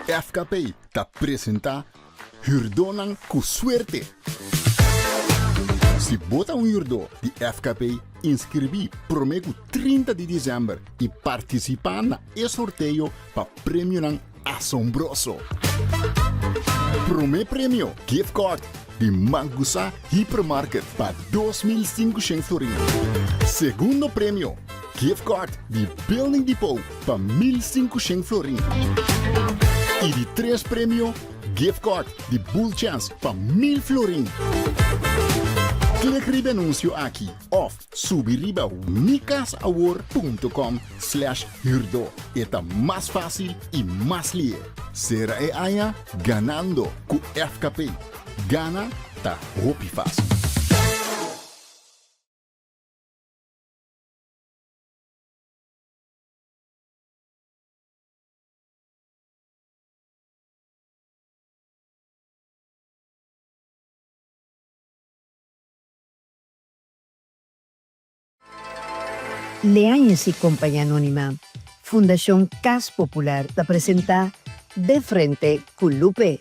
FKP ta presenta Hürdónan ku Suerte! Si bo ta un hürdó di FKP, inskribí promé ku 30 di desèmber i partisipá na e sorteo pa premionan asombroso! Promé premio, gift card di Mangusa Hypermarket pa 2500 florin. Segundo premio, gift card di Building Depot pa 1500 florin. I di tres premio, gift card di Bull Chance pa 1000 florin. Klik riba e anuncio aki of subi riba mikasawor.com slash huurdo. E ta mas fácil i mas lihe. Sera e aña ganando ku FKP. Gana ta hopi fácil. Leañez y Compañía Anónima, Fundacion Cas Popular ta presenta De Frente cu Lupe.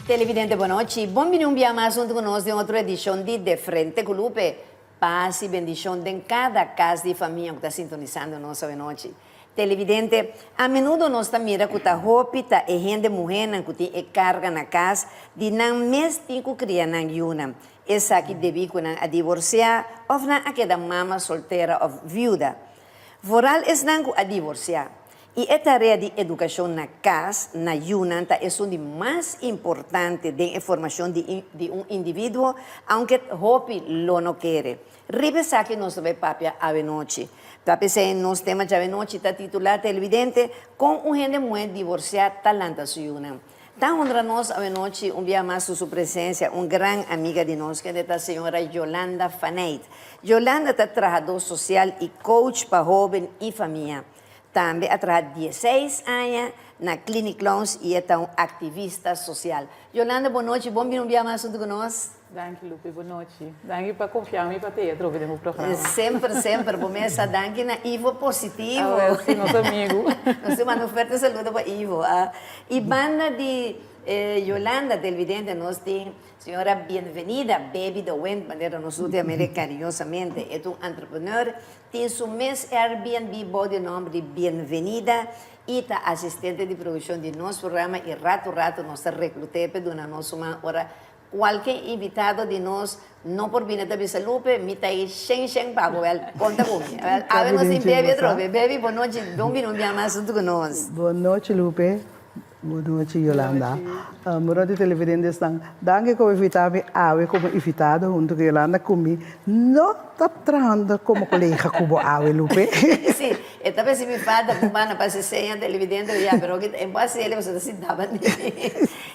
Televidente bon nochi, bon bini un bia mas hunto cu nos den otro edicion di De Frente cu Lupe. Paz y bendicion den cada cas di famia cu ta sintonisando nos awenochi. Televidente, a menudo nos ta mira cu ta hopi ta e hende muhernan cu tin e carga na cas di nan mes tin cu cria nan yunan. Esaki debí cu nan a divorcia of nan a keda mama soltera of viuda. Vooral esnan cu a divorcia. I e tarea di edukashon na kas na yunan ta esun di mas importante den e formashon di di un individuo, aunke hopi lo no kere. Riba esaki nos ta bai papia awenochi. Ta p'esei nos tema djawenochi ta titulá Televidente, Kon un hende muhé divorsiá ta lanta su yunan? Ta honra nos awenochi un bia mas ku su presensia un gran amiga di nos kende ta señora Yolanda Faneyt. Yolanda ta trahadó sosial i coach pa hóben i famia. Tambe a traha dieseis aña na Clinic Clowns y e ta un activista social. Yolanda bon nochi, bon bini un bia mas hunto cu nos. Danki Lupe, bon nochi. Danki pa confia mi pa te atrobe den bo programa. Semper, semper. Bo mesa danki na Ivo Positivo. Awel si, nos amigo. Nos ta manda un fuerte saludo pa Ivo. Y banda di Yolanda televidente nos tin Señora Bienvenida Baby de Wind, manera nos tur ta yam'e cariñosamente. E ta un entrepreneur Tin su mes Airbnb bou di nomber di Bienvenida y ta asistente di produccion di nos programa y rato rato nos ta reclut'e p'e duna nos su man ora cualke invitado di nos no por bini ta bisa Lupe mi ta e shen shen pa bo wel conta cu mi wel awe nos tin Baby atrobe Baby bon nochi bon bini un bia mas hunto cu nos. Bon nochi Lupe. Bon nochi Yolanda. Bon nochi televidentesnan. Danki ku bo invita mi awe komo invitado huntu ku Yolanda ku mi no ta trahando komo kolega ku bo awe Lupe. Si, e ta besi mi falta ku banda pa hasi seña televidente ya pero oki e bo hasi el pasobra ta sinta banda.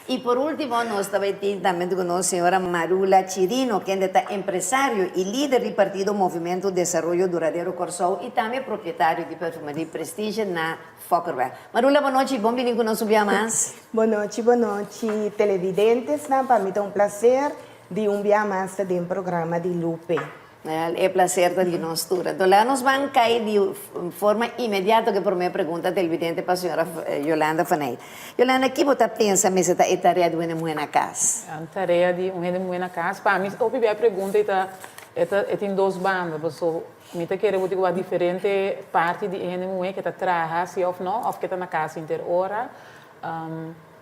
I por ultimo nos ta bai tin tambe ku nos señora Marula Chirino kende ta empresario i lider di partido Movimento Desaroyo Duradero Kòrsou i tambe propietario di Perfumerie Prestige na Fokkerweg. Marula bon nochi, bon bini ku nos un bia mas. Bon nochi, bon nochi televidentesnan, pa mi ta un placer di un bia mas ta den programa di Lupe. Wel, e placer ta di nos tur. Anto laga nos ban kai di forma inmediato ku e prome pregunta televidente pa señora Yolanda van Eyck. Yolanda, ki bo ta pensa mester ta e tarea di un hende muhe na kas? E tarea di un hende muhe na kas, pa mi hopi bia e pregunta e ta e tin dos banda, paso Mi ta kere bo tin ku wak diferente parti di e hende muhé ke ta traha si òf no, òf ke ta na kas henter ora.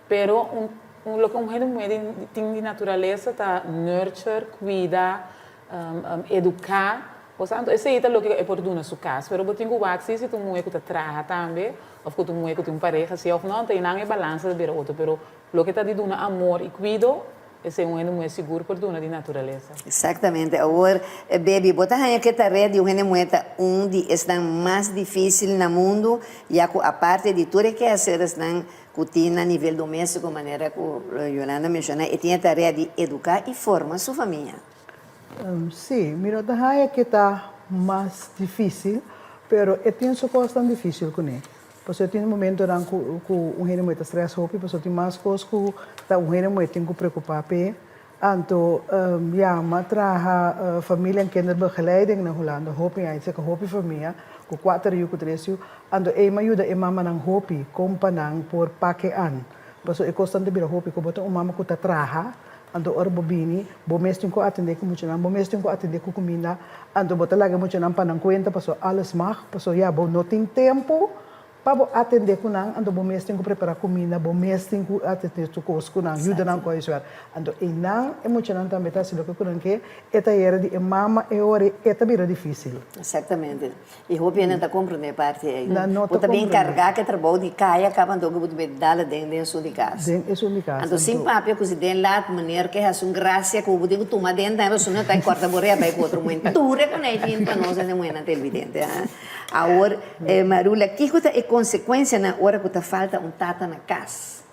Pero un un loke un hende muhé tin di naturalesa ta nurture, kuida, eduká. Bo sa? Anto esei ta loke e por duna su kas. Pero bo tin ku wak si si ta un muhé ku ta traha tambe òf ku ta un muhé ku tin un pareha si òf no, anto einan e balansa ta bira otro. Pero loke ta di duna amor i kuido Esei un hende muhé sigur por duna di naturalesa. Exactamente. Awor, Baby, bo ta haña ku e tarea di un hende muhé ta un di esnan mas difísil na mundu, ya ku aparte di tur e keaseresnan ku tin na nivel doméstiko, manera ku Yolanda menshoná, e tin e tarea di eduká i forma su famia. Sí, mi no ta haña ke ta mas difísil, pero e tin su kosnan difísil kuné. Pasobra tin momentonan ku ku un hende muhé ta strès hopi, pasobra tin mas kos ku ta un hende muhé tin ku preokupá p'e. Anto ya, mi a traha familie en kinderbegeleiding na Hulanda hopi aña, seka hopi famia ku kuater yu ku tres yu. Anto ei mi a yuda e mamanan hopi kon pa nan por pake an. Pasobra e kosnan ta bira hopi ku bo ta un mama ku ta traha, anto ora bo bini bo mes tin ku atendé ku muchanan, bo mes tin ku atendé ku kuminda, anto bo ta laga e muchanan pa nan kuenta pasobra alles mag, pasobra ya bo no tin tempu Pa bo atendé ku nan, anto bo mes tin ku prepará kuminda, bo mes tin ku atendé tur kos ku nan, yuda nan ku huiswerk. Anto einan e muchanan tambe ta hasi loke ku nan ke, e ta yera di e mama e ora ei e ta bira difísil. Exactamente. I hopi hende ta komprendé e parti ei. Nan no Bo ta ta bin komprendé. kargá ku e trabou di kaya kaba anto ku bo ta bin dal aden den esun di kas. Den esun di kas. Anto sin Anto. papia ku si den lat meneer ke hasi un grasia ku bo tin ku tuma den tambe pasobra no ta kòrta bo rea bai ku otro muhé. Tur e konei tin pa nos hende muhénan televidente. Awor, Marula, kiko ta e konsekuensianan ora ku ta falta un tata na kas?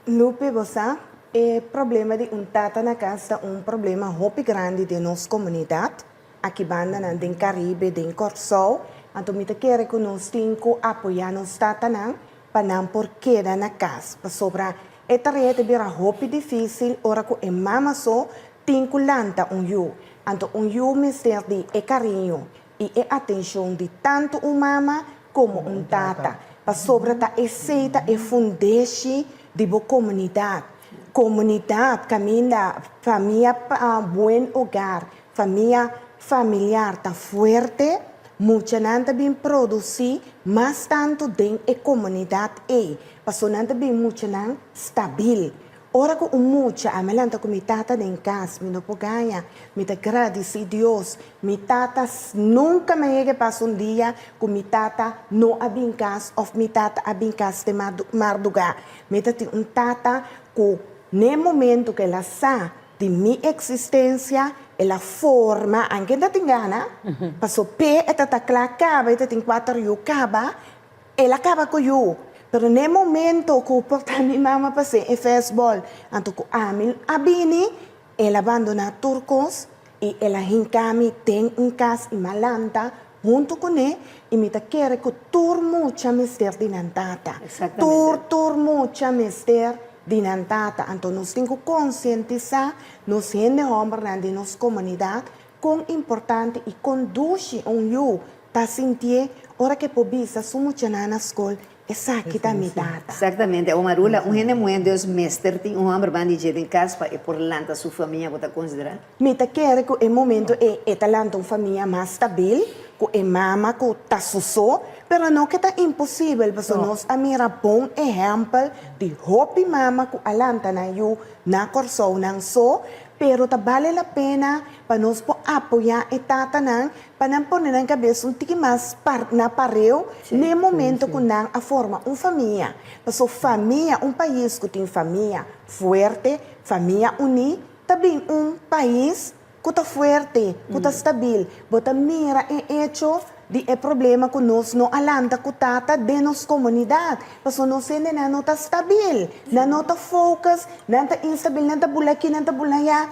Lupe, bo sa, e problema di un tata na kas ta un problema hopi grandi den nos komunidat, aki bandanan den Karibe, den Kòrsou. Anto mi ta kere ku nos tin ku apoyá nos tatanan pa nan por keda na kas, pasobra e tarea ta bira hopi difísil ora ku e mama so tin ku lanta un yu. Anto un yu mester di e kariño i e atenshon di tantu un mama komo un tata, pasobra ta esei ta e fundeshi di bo komunidat. Komunidat kaminda famia buen hogar, famia familiar ta fuerte, muchanan ta bin produsí mas tantu den e komunidat ei, pasobra nan ta bin muchanan stabil. Ora ku un mucha a mi lanta ku mi tata den kas, mi no por gaña. Mi ta gradisí Dios. Mi tata nunka mi a yega e pasa un dia ku mi tata no a bin kas òf mi tata a bin kas te mardugá. Mi ta tin un tata ku n'e momentu ku el a sa di mi eksistensia, el a forma, anke e ta tin gana, paso p'e e ta ta kla kaba, e ta tin kuater yu kaba, El a kaba ku yu, pero n'e momento ku por ta mi mama pas'é e fèsbòl, anto ku ami a bini, el a bandoná tur kos i el a hinká mi den un kas i m'a lanta huntu kuné i mi ta kere ku tur mucha mester di nan tata. Tur, tur mucha mester di nan tata. Anto nos tin ku konsientisá nos hende hòmbernan den nos komunidat kon importante i kon dushi un yu Ta sintié ora ke por bisa su muchanan na skol, Esaki ta mi tata. Exactamente. Awor Marula, un hende muhé dus mester tin un hòmber ban di dje den kas pa e por lanta su famia, bo ta konsiderá? Mi ta kere ku e momento ei e ta lanta un famia mas stabil ku e mama ku ta su so, pero no ke ta imposibel pasobra nos a mira bon ehèmpel di hopi mama ku a lanta nan yu na Kòrsou nan so, pero ta bale la pena pa nos por apoyá e tatanan Pa nan pone nan kabes un tiki mas par na pareu n'e momento ku nan a forma un famia. Paso famia, un pais ku tin famia fuerte, famia uní, ta bin un pais ku ta fuerte, ku ta stabil. Bo ta mira e echo di e problema ku nos no a lanta ku tata den nos komunidat. Paso nos hendenan no ta stabil, nan no ta focus, nan ta instabil, nan ta bula aki, nan ta bula aya.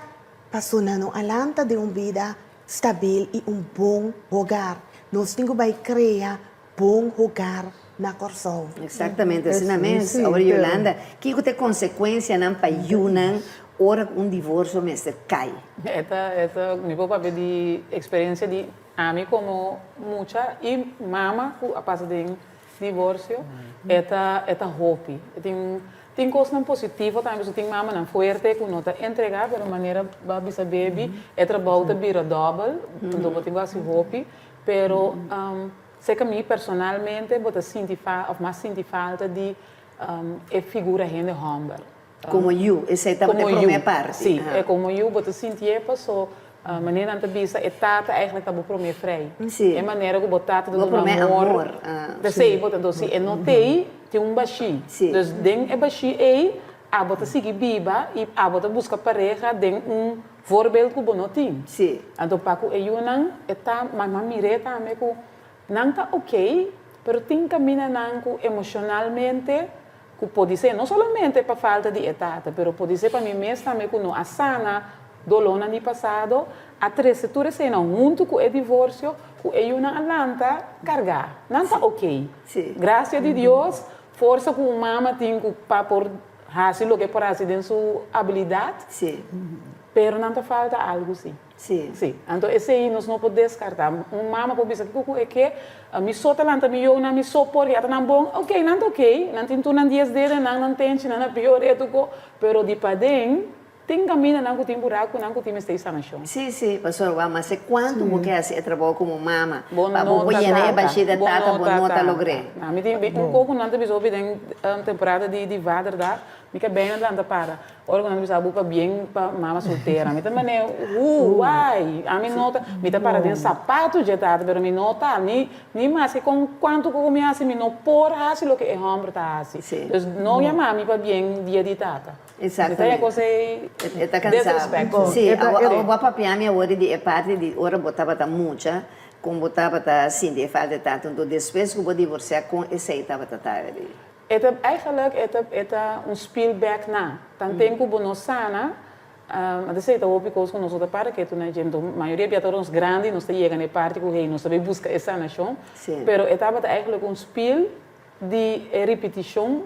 Paso nan no a lanta den un bida stabil i un bon hogar. Nos tin ku bai krea bon hogar na Kòrsou. Exactamente, asina mes. Awor Yolanda, kiko ta e konsekuensianan pa yunan ora ku un divorsio mester kai? E ta, e ta, mi por papia di eksperensia di ami komo mucha i mama ku a pasa den divorsio, e ta, e ta hopi. E tin Tin kosnan positivo tambe pasobra tin mamanan fuerte ku no ta entregá pero manera bo a bisa bebi e trabou ta bira dòbel anto bo tin ku hasi hopi pero seka mi personalmente bo ta sinti fa òf mas sinti falta di e figura hende hòmber. Komo yu, esei tabata e promé parti. Si, e komo yu bo ta sintié paso manera nan ta bisa e tata eigenlijk ta bo promé frei. Si. E manera ku bo tata ta Bo duna promé amor. amor, ah. P'esei bo ta, enton si e no t'ei, tin un bashí. Si. Dus den e bashí ei, abo ta sigui biba i abo ta buska pareha den un voorbeeld ku bo no tin. Si. Anto pa ku e yunan e ta, mama mir'é tambe ku nan ta oké, pero tin kamindanan ku emoshonalmente ku podisé no solamente pa falta di e tata, pero podisé pa mi mes tambe ku no a sana. dolónan di pasado a trese tur eseinan huntu ku e divorsio ku e yunan a lanta kargá. Nan ta oké. Grasia di Dios, forsa ku un mama tin ku pa por hasi loke e por hasi den su abilidat, pero nan ta falta algu sí. Sí. Anto esei nos no por deskartá. Un mama por bisa kiko ku e ke, mi so ta lanta mi younan, mi so por yata nan bon. Oké, nan ta oké, nan tin tur nan dies dedenan, nan tenchinan, nan pior etuko, pero di paden tin kamindanan ku tin burakunan ku tin mester di sanashon. Sí, sí, pasobra wak mas e kuantu bo ke hasi e trabou komo mama, Bo pa bo no por ta yena e tata, bashí de bo tata, no bo ta no ta tata. logr'é. Na, mi tin un koko nan ta bisa hopi den temporada di vaderdag, mi ke bèina lanta para. Ora ku nan ta bisa bo pabien pa mama soltera, mi ta mane, who, why? Ami no ta, mi ta para den sapatu dje tata, pero mi no ta, ni, ni maske kon kuantu ku mi hasi, mi no por hasi loke e hòmber ta hasi. Dus no yama mi pabien dia di tata. Mi ta e kos ei E ta kansá. disrespectful. Sí, awor bo a papia mi awor di e parti di ora bo tabata mucha, kon bo tabata sinti e falta di tata, anto despues ku bo divorsiá kon esei tabata ta? E ta eigenlijk e ta e ta un spiel bek na. Tanten ku bo no sana, a ta esei ta hopi kos ku nos no ta para ketu na dje. Enton mayoria bia ta ora nos grandi nos ta yega na e parti ku hey nos ta bay buska e sanashon. Pero e tabata eigenlijk un spiel di e ripitishon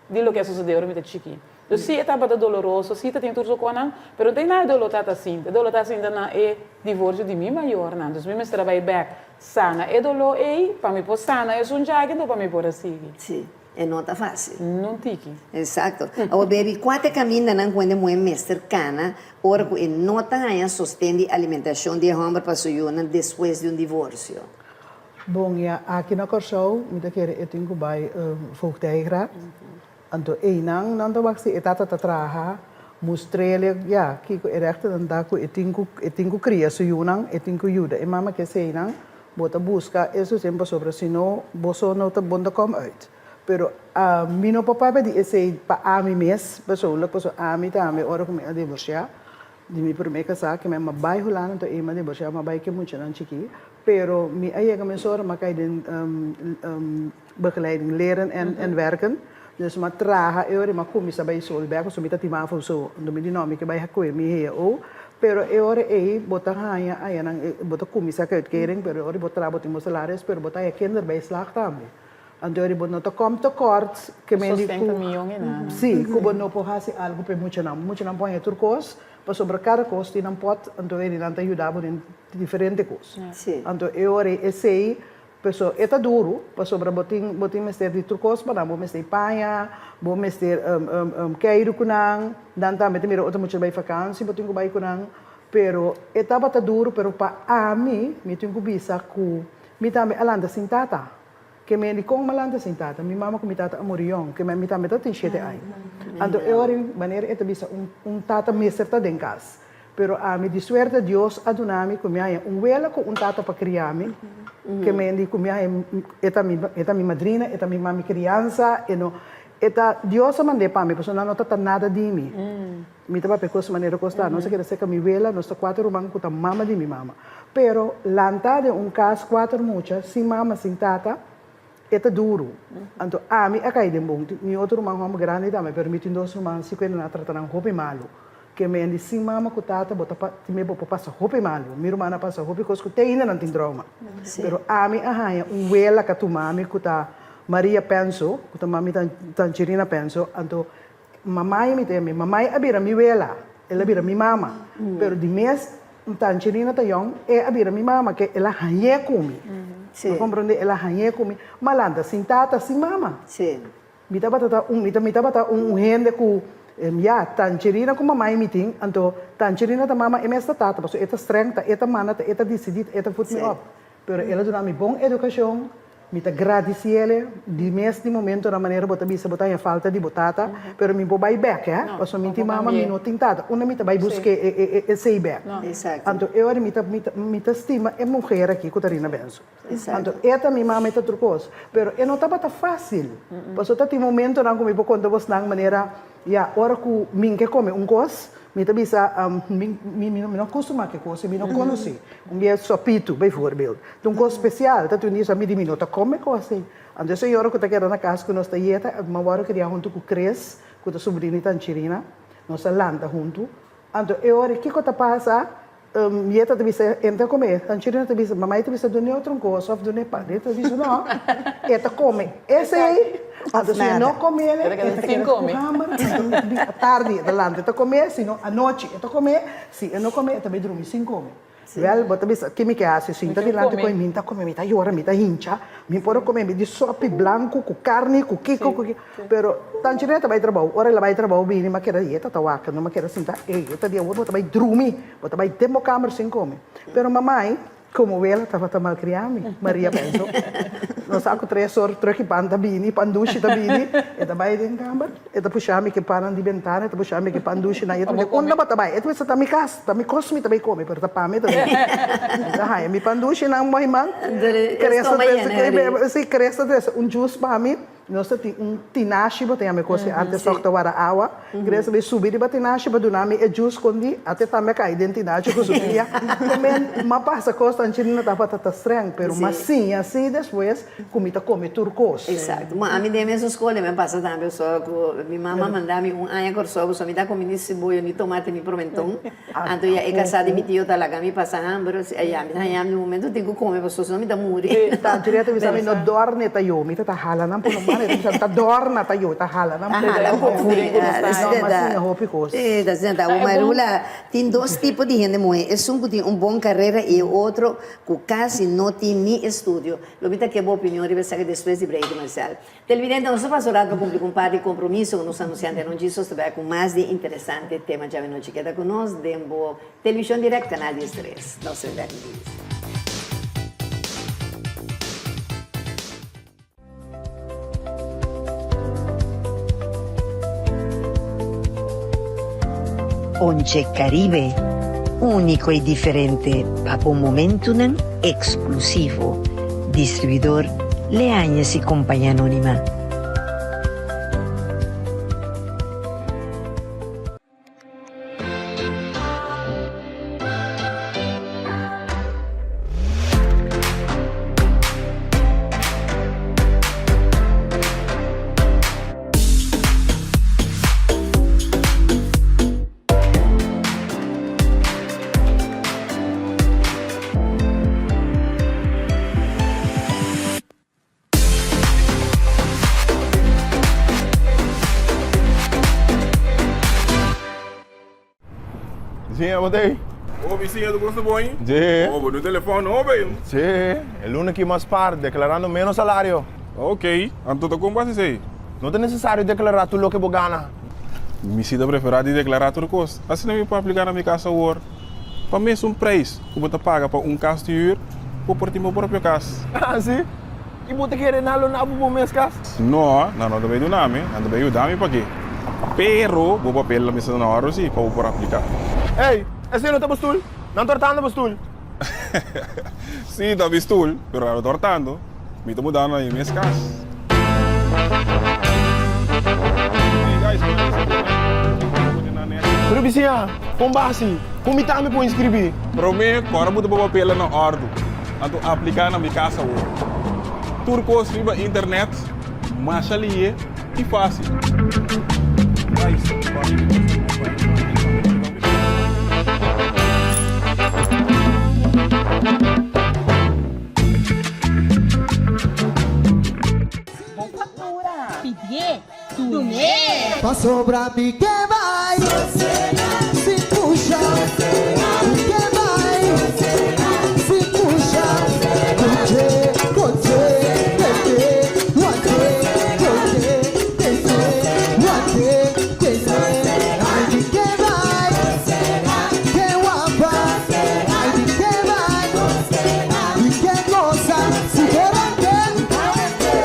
di loke a sosode ora mi ta chiki. Dus si e tabata doloroso, si ta tin tur su konan, pero no ta nada e dolor ta ta sinti. E dolor ta sinti na e divorsio di mi mayornan. Dus mi mester a bay bek Sana e doló ei pa mi por sana esun djaki anto pa mi por a sigui. Sí, e no ta fácil. No tiki. Exacto. Awor baby, cua ta e camindanan cu hende muhe mester cana ora cu e no ta haña sosten di alimentacion di e homber pa su yunan despues di un divorcio? Bon, ya aki na Kòrsou mi ta kere e tin ku bai voogdijraad. Anto einan nan ta wak si e tata ta traha, mustr'el ya kiko e rèchternan ta ku e tin ku e tin ku kria su yunan, e tin ku yuda e mama ke eseinan, bo ta buska e sosten pasobra si no boso no ta bon ta kòm uit. Pero mi no por papia di esei pa ami mes persoonlijk pasobra ami tambe ora ku mi a divorsiá di mi promé kasá ke mi a bai Hulanda anto ei mi a divorsiá mi a bai ke muchanan chikí pero mi a yega mesora mi a kai den Begeleiding leren en en werken. Dus m'a traha e ora i m'a kuminsá bai school bèk pasobra mi ta tin mavo so. Anto mi di no, mi ke bai hakué mi heo. Pero e ora ei bo ta haña ayanan bo ta kuminsá ku uitkering pero e ora bo traha bo tin bo salaris pero bo ta haña kinderbijslag tambe. Anto e ora bo no ta kòm tekort ke men di ku si ku bo no por hasi algu pa e muchanan. Muchanan por haña tur kos pasobra kada kos tin nan pòt anto e nan ta yuda bo den diferente kos. Anto e ora ei esei Peso e ta duru, pasobra bo tin bo tin mester di tur kos pa nan, bo mester paña, bo mester keiru ku nan, nan tambe ta mira otro mucha bai fakansi, bo tin ku bai ku nan, pero e tabata duru, pero pa ami, mi tin ku bisa ku mi tambe a lanta sin tata, ke men di kon mi a lanta sin tata, mi mama ku mi tata a muri yòn, ke men mi tambe ta tin shete aña, anto e ora manera e ta bisa un un tata mester ta den kas. Pero ami di suerte Dios a duna mi ku mi haña un wela ku un tata pa kria mi, ke men di ku mi haña e ta mi e ta mi madrina, e ta mi mami kriansa, e no e ta Dios a mand'é pa mi pasobra nan no ta ta nada di mi. Mi ta papia kos manera kos ta, nos a keda serka mi wela, nos ta kuater ruman ku ta mama di mi mama. Pero lanta den un kas kuater mucha sin mama sin tata e ta duru. Anto ami a kai den bon, mi otro ruman hòmber grandi tambe, pero mi tin dos ruman si ku e nan a trata nan hopi malu. Ke men di sin mama ku tata bo ta pa tin me bo por pasa hopi malu. Mi ruman a pasa hopi kos ku te ainda nan tin trauma. Pero ami a haña un wela ka tuma mi ku ta Maria Penso, ku ta mami Tancherina Penso, anto mamai mi ta yam'é. Mamai a bira mi wela, el a bira mi mama. Pero di mes Tancherina ta yòn, e a bira mi mama ke el a hañ'é ku mi. Bo komprondé? El a hañ'é ku mi. Ma lanta sin tata, sin mama. Mi tabata ta un, mi ta, mi tabata un hende ku, ya, Tancherina ku mamai mi tin, anto Tancherina ta mama, e mes ta tata, pasobra e ta streng, ta e ta manda, ta e ta disidí, ta e ta voet mi op. Pero el a duna mi bon edukashon, mi ta gradisiele di mes di momentonan manera bo ta bisa bo ta haña falta di bo tata, pero mi por bai bèk, hè, pasobra mi tin mama, mi no tin tata, unda mi ta bai buska e, e, e, esei bèk? Anto e ora mi ta, mi ta, mi ta stima e muher aki ku ta Rina Benzo. Anto e ta mi mama e ta tur kos. Pero e no tabata fásil. Pasobra ta tin momentonan ku mi por konta bosnan manera, ya, ora ku mi ke kome un kos, mi ta bisa, mi mi mi no kustumá ku e kos, mi no konosé. Un bia sopitu, bijvoorbeeld. Ta un kos spesial. Ta tin un dia mi di mi no ta kome kos ei. Anto e señora ku ta keda na kas ku nos ta yeta, mi a wòrdu kriá huntu ku Chris, ku ta subrina di Tanchirina. Nos a lanta huntu. Anto e ora kiko ta pasa, Yeta ta bisa, E ta come. Tanchirina ta bisa, Mama e ta bisa dun'e otro un cos of dun'e pan. E ta bisa, No, e ta come esey. Anto si e no come e ta keda cu hamber. Anto e ta bin atardi e ta lanta e ta come, si no anochi e ta come, si e no come e ta bay drumi sin come. Wel, bo ta bisa, Ke mi ke hasi? Sinta dilanti ku e mi ta kome, mi ta yora, mi ta hincha, mi por a kome mi di sopi blanku ku karni, ku kiko, ku kiko. Pero Tanchirina ta bai trabou. Ora el a bai trabou bini, mi a keda yeta ta wak, no mi a keda sinta, ey, e ta di awor bo ta bai drumi, bo ta bai den bo kamer sin kome. Pero mamai, komo wela tabata malkriá mi, Maria penso. Nos sa ku tres or truck pan ta bini, pan dushi ta bini, e ta bai den kamer. E ta pusha mi ke pannan di bentana, e ta pusha mi ke pan dushi nan. E ta bisa, Unda bo ta bai? E ta bisa, Ta mi kas, ta mi kos mi ta bai kome, pero ta pa mi ta bai. Mi ta haña mi pan dushi nan mohi man. Kres ta trese, si, Kres ta trese un jus pa mi. Nos ta tin un tinashi, bo ta yama e kos antes tok ta wara awa. Kres ta bai subi riba tinashi pa duna mi e jus kondi. Ate tambe a kai den tinashi ku su pia. Komen, m'a pasa kos tan chini no tabata ta streng, pero m'a siña si despues. Ku mi ta kome tur kos. Exacto. Bon, ami den mesun skol mi a pasa tambe so ku mi mama a manda mi un aña Kòrsou pasobra mi ta kome ni siboyo ni tomate ni promenton. Anto ya e kasá di mi tio ta laga mi pasa hamber. Ya mi ta haña mi momento tin ku kome pasobra sino mi ta muri. Tantu dia ta bisa mi no dòrne ta yo. Mi ta ta hala nan por un mano. E ta bisa mi ta dòrna ta yo. Ta hala nan por Hala un mano. No, mi a siña hopi kos. Ta asina ta. Marula, tin dos tipo di hende muhé. Esun ku tin un bon karera i e otro ku kasi no tin ni estudio. Lo mi ta ke bo opinion riba esaki despues di break comercial. Televidente, nos ta pasa un rato pa cumpli cu un par di compromiso cu nos anunciante anon Jesus ta bay cu mas di interesante tema djawe nochi. Keda cu nos den bo television direct canal 13. Nos ta bek di. Onche Caribe, úniko i diferente pa bo momentunan eksklusivo. Distribuidor Leañez y Compañía Anónima. Bisiña, bo ta ei? Oh, bisiña, tu kosa bon? Sí. Oh, bo no telefòn no, be? Sí, e luna aki mas par, deklarando menos salario. Ok, anto ta kon bo hasi esei? No ta nesesario deklará tur loke bo gana. Mi si ta preferá di deklará tur kos. Asina mi por apliká na mi kas awor. Pa mesun preis ku bo ta paga pa un kas di hür, bo por tin bo propio kas. Ah, si? I bo ta kere nan lo na bo bo mes kas? No, nan no ta bay duna mi, nan ta bay yuda mi p'aki. Pero bo papel lo mester ta na òrdu si, pa bo por apliká. Ey, esei no ta bo stul? Nan tortando bo stul. Sí, ta mi stul, pero nan no tortando. Mi ta mudando na mi mes kas. Pero bisiña, kon basi? Kon mi tambe por inskribí? Promé, kòrda bo ta bo papelnan na òrdu. Anto apliká na mi kas awor. Tur kos riba internet, masha lihe i fásil. Bo factura. Pidié, dun'é. Pasobra mi ke bai sin pusha Mi ke bai sin pusha Koche, koche, tete, wante, koche, tete, wante, tete Ai mi ke bai, ke wapa Ai mi ke bai, mi ke gosa Si bo rante,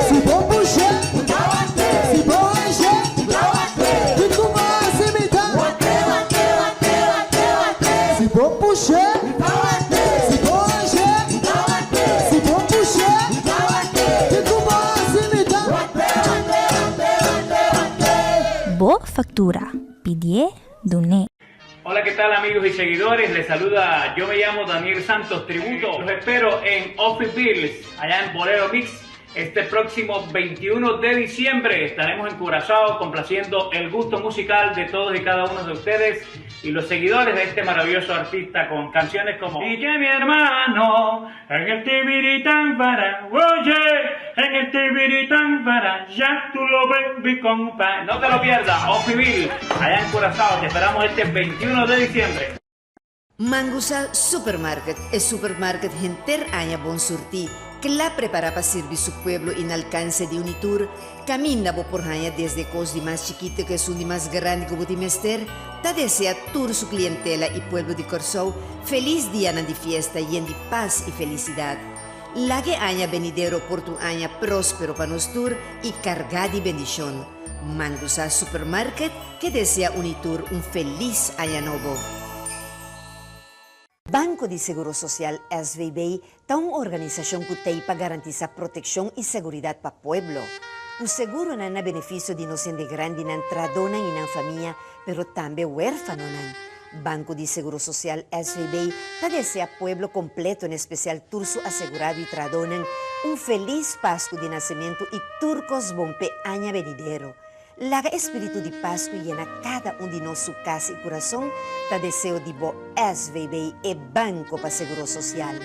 si bo pusha Si bo haña, kiko bo hasi mi ta? Si bo pusha, si bo haña, si bo pusha, kiko bo hasi mi ta? Bo factura, pidié, dun'é. Hola, ¿qué tal amigos y seguidores? Les saluda, yo me llamo Daniel Santos Tributo. Los espero en Office Bills, allá en Bolero Mix. Este próximo 21 de diciembre estaremos en Curazao complaciendo el gusto musical de todos y cada uno de ustedes y los seguidores de este maravilloso artista con canciones como Y que mi hermano en el Tibiritán para, oye, en el Tibiritán para, ya tú lo ves, mi compa. No te lo pierdas, Ofi allá en Curazao, te esperamos este 21 de diciembre. Mangusa Supermarket, e supermarket henter aña bon surtí, kla prepará pa sirbi su pueblo i na alkanse di un i tur. Kaminda bo por haña desde kos di mas chikito ku esun di mas grandi ku bo tin mester, ta deseá tur su klientela i pueblo di Kòrsou felis dianan di fiesta yen di pas i felisidat. Laga e aña benidero por ta un aña próspero pa nos tur i kargá di bendishon. Mangusa Supermarket ke desea un i tur un felis aña nobo. Banco di Seguro Social, SVB, ta un organisashon ku t'ei pa garantisá protekshon i seguridat pa pueblo. Ku seguronan na benefisio di nos hende grandinan, trahadónan i nan famia, pero tambe huérfanonan. Banco di Seguro Social, SVB, ta deseá pueblo kompleto, en espesial tur su asegurado i trahadónan, un felis Pasku di Nasementu i tur kos bon p'e aña benidero. Laga e spiritu di Pasku yena kada un di nos su kas i kurason, ta deseo di bo SVB e banko pa seguro sosial.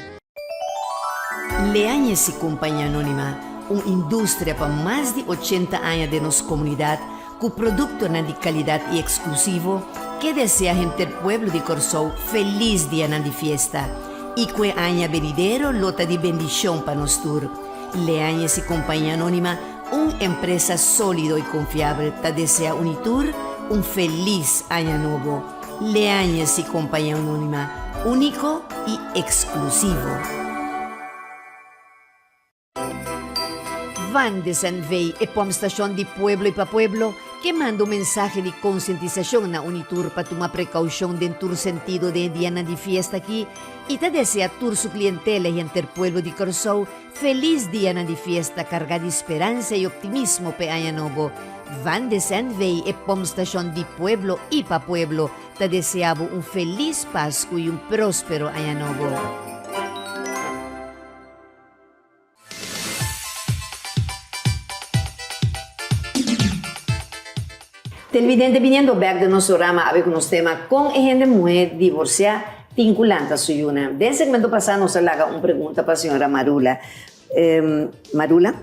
Leañez i Compañía Anónima, un industria pa mas di ochenta aña den nos komunidat ku produktonan di kalidat i eksklusivo, ke desea henter pueblo di Kòrsou felis dianan di fiesta i ku e aña benidero lo ta di bendishon pa nos tur. Leañez i Compañía Anónima Un empresa sólido y confiabel ta desea un y tur un feliz aña nobo. Leañez y Compañía Anónima, único y exclusivo. Van de Zandvee, e pompstation di pueblo y pa pueblo, ke manda un mensahe di konsientisashon na un y tur pa tuma prekoushon den tur sentido den e dianan di fiesta aki y ta desea tur su klientela y henter pueblo di Kòrsou Felis dianan di fiesta kargá di speransa i optimismo p'e aña nobo. Van de Zandwey, e pompstashon di pueblo i pa pueblo, ta deseá bo un felis Pasku i un próspero aña nobo. Televidente biniendo bek den nos programa awe ku nos tema Kon e hende muhé divorsiá tin ku lanta su yunan. Den segmento pasá nos a laga un pregunta pa señora Marula. Marula?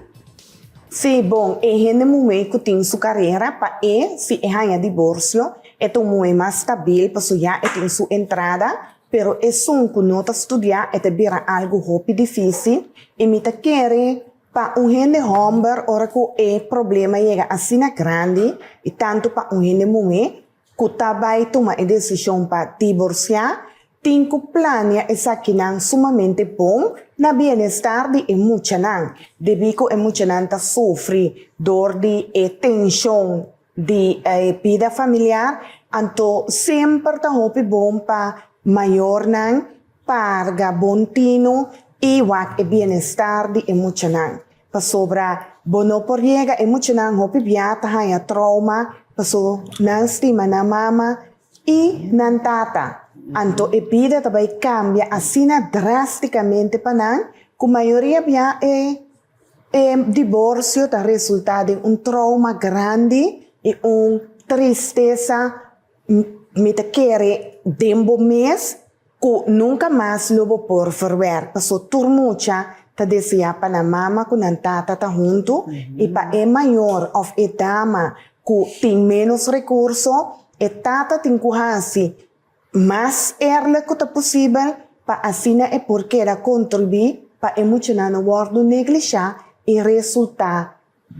Sí, bon, e hende muhé ku tin su karera pa e si e haña diborsio e ta un muhé mas stabil pasobra ya e tin su entrada, pero esun ku no ta studiá e ta bira algu hopi difísil i mi ta kere Pa un hende hòmber ora ku e problema yega asina grandi i tantu pa un hende muhé ku ta bai tuma e desishon pa diborsiá, tin ku plania esakinan sumamente bon na bienestar di e muchanan, debí ku e muchanan ta sufri dor di e tenshon di e bida familiar, anto semper ta hopi bon pa mayornan Parga bon tinu i wak e bienestar di e muchanan. Pasobra bo no por yega e muchanan hopi bia ta haña trauma paso nan stima nan mama i nan tata. Anto e bida ta bai kambia asina drastikamente pa nan ku mayoria bia e e diborsio ta resulta den un trauma grandi i un tristesa Mi ta kere den bo mes ku nunka mas lo bo por verwerk paso tur mucha ta desea pa nan mama ku nan tata ta huntu i pa e mayor òf e dama ku tin ménos rekurso e tata tin ku hasi mas eerlijk ku ta posibel pa asina e por keda kontribuí pa e muchanan no wòrdu neglishá i resultá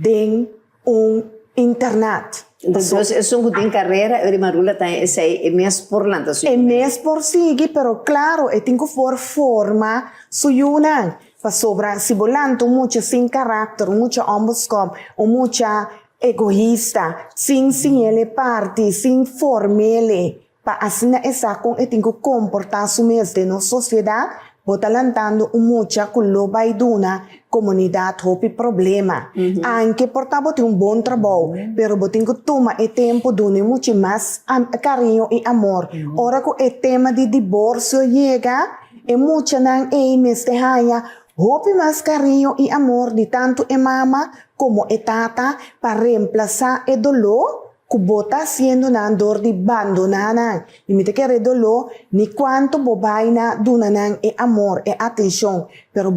den un internat. Entonces esun cu tin carera e riba rula ta esey e mes por lanta su E mes por sigui pero claro e tin cu for forma su yunan pasobra si bo lanta un mucha sin caracter un mucha onbeskop un mucha egoista sin siñele parti sin formele Pa asina e sa kon e tin ku komportá su mes den nos sosiedat, bo ta lantando un mucha ku lo bai duna komunidat hopi problema. Anke por ta bo tin un bon trabou, pero bo tin ku tuma e tempu duna e mucha mas kariño i amor. Ora ku e tema di diborsio yega, e muchanan ei mester haña. hopi mas kariño i amor di tantu e mama komo e tata pa remplasá e doló ku bo ta hasiendo nan dor di bandoná nan. I mi ta kere e doló ni kuantu bo bai na duna nan e amor, e atenshon, pero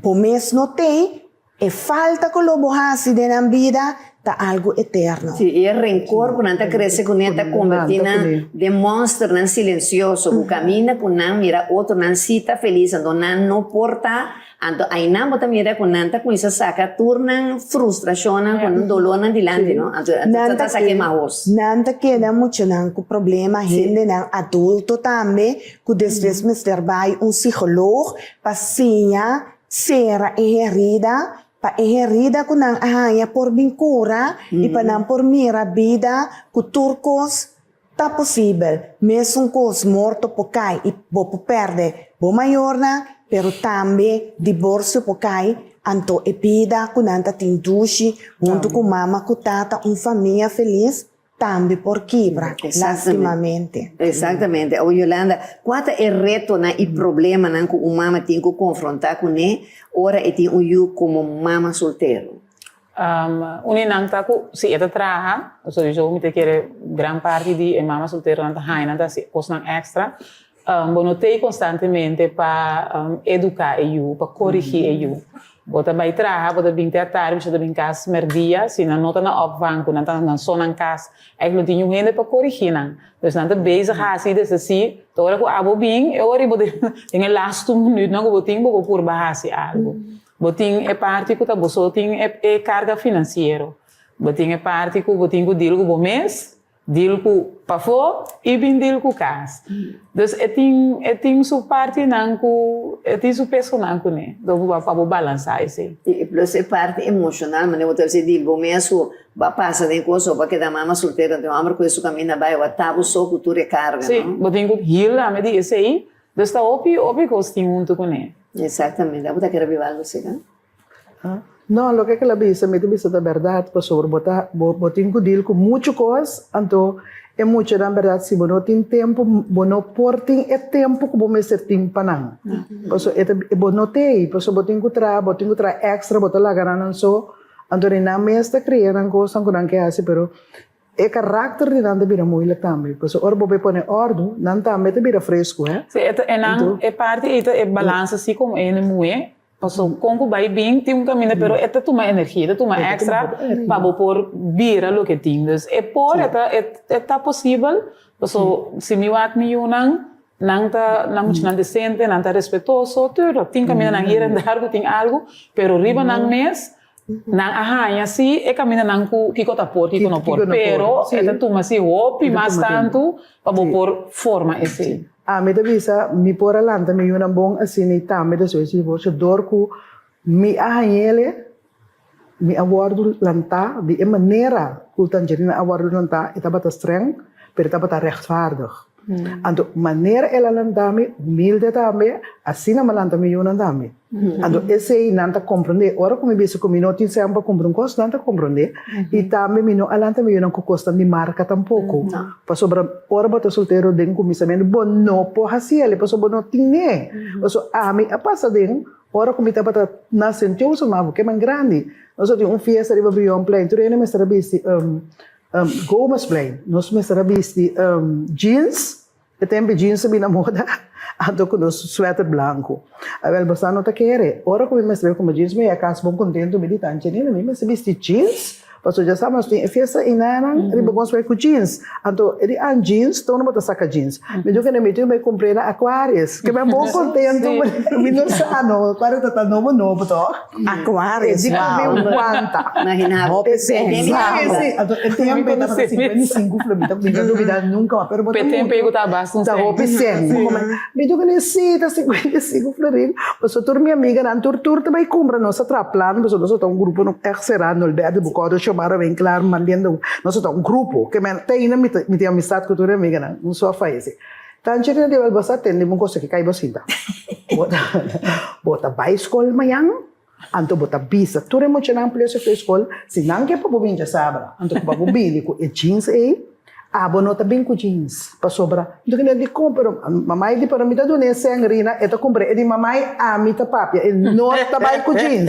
bo mes no tei E falta ku lo bo hasi den nan bida ta algu eterno. Sí, i e renkor ku nan ta krese kuné ta kombertí nan den mònsternan silensioso ku kaminda ku nan mira otronan sí ta felis, anto nan no por ta. Anto ainan bo ta mira ku nan ta kuminsá saka tur nan frustrashonnan ku nan dolónan dilanti, no? Anto nan ta saka e mahos. Nan ta keda muchanan ku problema, hendenan adulto tambe ku despues mester bai un psikolog pa siña Sera e herida pa e herida ku nan a haña por bin kura i pa nan por mira bida ku tur kos ta posibel. Mesun kos morto por kai i bo por pèrdè bo mayornan, pero tambe diborsio por kai, anto e bida ku nan ta tin dushi huntu ku mama ku tata un famia felis tambe por kibra, lastimamente. Exactamente. Awor Yolanda, cua ta e retonan y problemanan cu un mama tin cu confronta cune ora e tin un yu como mama soltero? Un di nan ta cu si e ta traha, sowieso mi ta kere gran parti di e mama solteronan ta haña nan ta haci cosnan extra, Bo no t'ei konstantemente pa eduká e yu, pa korigí e yu. Bo ta bai traha, bo ta bin te atardi, bo ta bin kas mèrdia, si nan no ta na opvang ku nan ta nan so nan kas, ègt no tin niun hende pa korigí nan. Dus nan ta bezig hasi des así, te ora ku abo bin, e ora ei bo den e lastu minütnan ku bo tin, bo por purba hasi algu. Bo tin e parti ku ta bo so tin e karga finansiero, bo tin e parti ku bo tin ku deal ku bo mes, Deal ku pafó i bin deal ku kas. Dus e tin e tin su partinan ku e tin su pesonan kuné. Dor bo pa bo balansá esei. I plus e parti emoshonal manera bo ta bisa deal bo mes ku bo a pasa den kos o bo a keda mama soltero anto e hòmber ku e su kaminda bai bo a ta bo so ku tur e karga no. Sí, bo tin ku heal tambe di esei. Dus ta hopi hopi kos tin huntu kuné. Exactamente. Abo ta kere biba algu asina? No, loke ke el a bisa, mi ta bisa ta bèrdat, pasobra bo ta, bo, bo tin ku deal ku muchu kos, anto e muchanan bèrdat si bo no tin tempu, bo no por tin e tempu ku bo mester tin pa nan. Pasobra e ta, bo no t'ei, pasobra bo tin ku traha, bo tin ku traha èkstra, bo ta laga nan nan so, anto di nan mes ta kria nan kosnan ku nan ke hasi, pero e karakter di nan ta bira moeilijk tambe, pasobra ora bo bai pone òrdu, nan tambe ta bira fresku, hè. Sí, e ta, e nan, e parti ei ta e balansa si komo hende muhé, Paso kon ku bai bin tin un kaminda pero e ta tuma energia, e ta tuma extra pa bo por bira loke tin. Dus e por, e ta e ta posibel, paso si mi wak mi yunan, nan ta nan muchanan desente, nan ta respetoso, tuurlijk tin kamindanan hier en daar ku tin algu, pero riba nan mes nan a haña si e kamindanan ku kiko ta por, kiko no por, pero e ta tuma si hopi mas tantu pa bo por forma esei. Ami ta bisa, mi por a lanta mi yunan bon asina i tambe despues di divorcio dor ku mi a hañ'ele, mi a wòrdu lantá di e manera ku Tangerina a wòrdu lantá, e tabata streng, pero e tabata rechtvaardig. Anto manera el a lanta mi, humilde tambe, asina mi a lanta mi yunan tambe. Anto esei nan ta komprondé. Ora ku mi bisa ku mi no tin sèn pa kumpra un kos, nan ta komprondé. I tambe mi no a lanta mi yunan ku kosnan di marka tampoko. Pasobra ora bo ta soltero den kuminsamentu bo no por hasi el, pasobra bo no tin'é. Pasobra ami a pasa den ora ku mi tabata na Sint Joseph, ma bo ke man grandi. Nos a tin un fiesta riba Brionplein, tur hende mester a bisti Gomezplein. Nos mester a bisti jeans. E tempu e jeans a bini na moda, anto ku nos sweater blanku. Awel, boso no ta kere. Ora ku mi mester bai kumpra jeans, mi a kas bon kontentu, mi di, Tantje Nina, mi mester bisti jeans, pasobra dja sa nos tin e fiesta einanan riba ku nos bai ku jeans. Anto e di, ah, jeans? Tono bo ta saka jeans? Mi di, mi tin ku bai kumpr'é na Aquarius. Ke mi a bon kontentu, mi no sa no, Aquarius ta ta nobo nobo tòg. Aquarius, E di wow. ku mi wanta. Imagina bo. Hopi senti. Sí, anto e tempu e tabata 55 florin, mi ta mi ta lubida nunka mas, pero bo ta Pe tempu ei ku ta basta un Ta sèn. hopi sèn. Bo come, mi di ku ne sí, ta 55 florin. Pasobra tur mi amiganan tur tur ta bai kumpra, nos a traha plan, pasobra nos a ta un grupo no ègt será, Nolberto, Bucotto, Xiomara, Winklaar, Marlene, nos a ta un grupo. Ke men te ainda mi ta mi tin amistat ku tur e amiganan, un so a fayesé. Tanchi riba di bo sa tende un cosa ki kai bo sinta. Bo ta bo ta bai skol mañan, anto bo ta bisa tur e muchanan plus e skol, si nan ke pa bo bin djasabra, anto ku pa bo bini ku e jeans ei, Abo no ta bin ku jeans pasobra mi ta kende dikon pero mamai di pero mi ta dun'é sèn Rina e ta kumpr'é e di mamai ami ta papia e no ta bai ku jeans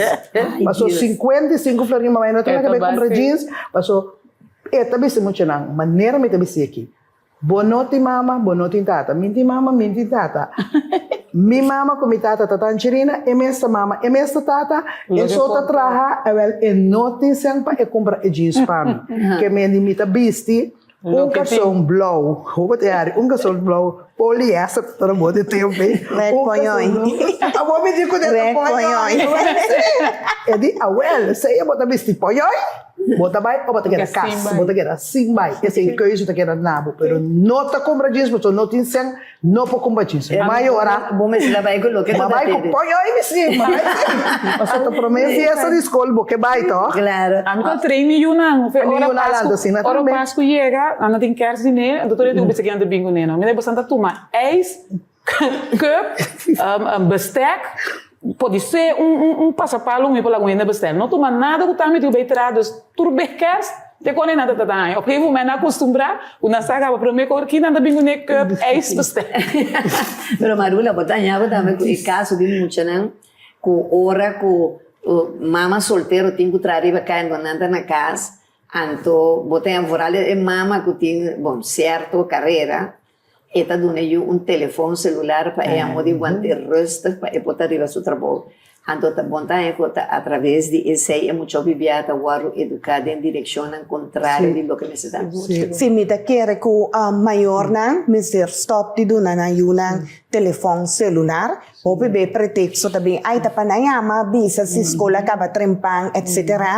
paso 55 florin mamai no ta laga bai kumpra jeans paso e ta bisti muchanan manera mi ta bisti aki bo no tin mama bo no tin tata mi tin mama mi tin tata mi mama ku mi tata ta tanchi Rina e mes ta mama e mes ta tata e so ta traha awel e no tin sèn pa e kumpra e jeans pa mi ke mende mi ta bisti un karson blou ho bo ta yari un karson blou poliester ta na bo di tempu ei Rek poñoi. Abo mi di ku den ta poñoi e di awel sea bo ta bisti poñoi bo ta bai o bo ta keda kas bo ta keda sin bai esei keuze ta keda na bo pero no ta kumpra jeans pasobra no tin sèn No por kumba jeans. Mi a yora. Bo mester a bai ku loke Ma bai ku poñoi mi si. Ma bai si. Pasobra ta prome fiesta di skol bo ke bai toh? Claro. Ami ta train mi yunan. Fe ora Pasku, ora Pasku yega, nan ta tin kerstdiner, anto tur hende ku bisa kinan ta bin kuné no. Mi ta boso ta tuma ijs, cup, bestek, podisé un un pasapalo mi por laga un hende bestel. No tuma nada ku ta mi tin ku bai traha, dus tur bes kerst te kone nan ta ta haña. Op gegeven moment nan a kustumbrá ku nan sa kaba promé ku ki nan ta bin kuné cup, ijs, bestek. Pero Marula, bo ta haña bo tambe ku e kaso di muchanan ku ora ku mama soltero tin ku traha riba kaya anto nan ta na kas, anto bo ta haña vooral e mama ku tin, bon, sierto karera, E ta duna yu un telefon celular pa e amo di wante rustig pa e por ta riba su trabou. Anto ta bon ta ku ta atraves di esei e mucha hopi bia ta wòrdu eduká den direkshonnan kontrario di loke mester ta. Si mi ta kere ku mayornan mester stòp di duna nan yunan telefon celular, hopi be preteksto ta bin, ai ta pa nan yama bisa si skol a kaba trempan etcetera,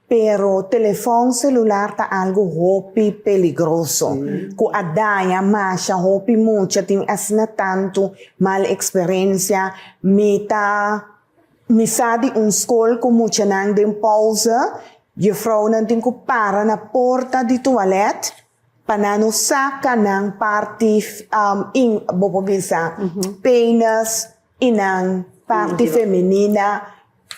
Pero telefòn selular ta algu hopi peligroso ku a daña masha hopi mucha tin asina tantu mal eksperensia. Mi ta mi sa di un skol ku muchanan den pouze jufrounan tin ku para na porta di tualèt pa nan no saka nan parti in bo por bisa penis i nan parti femenina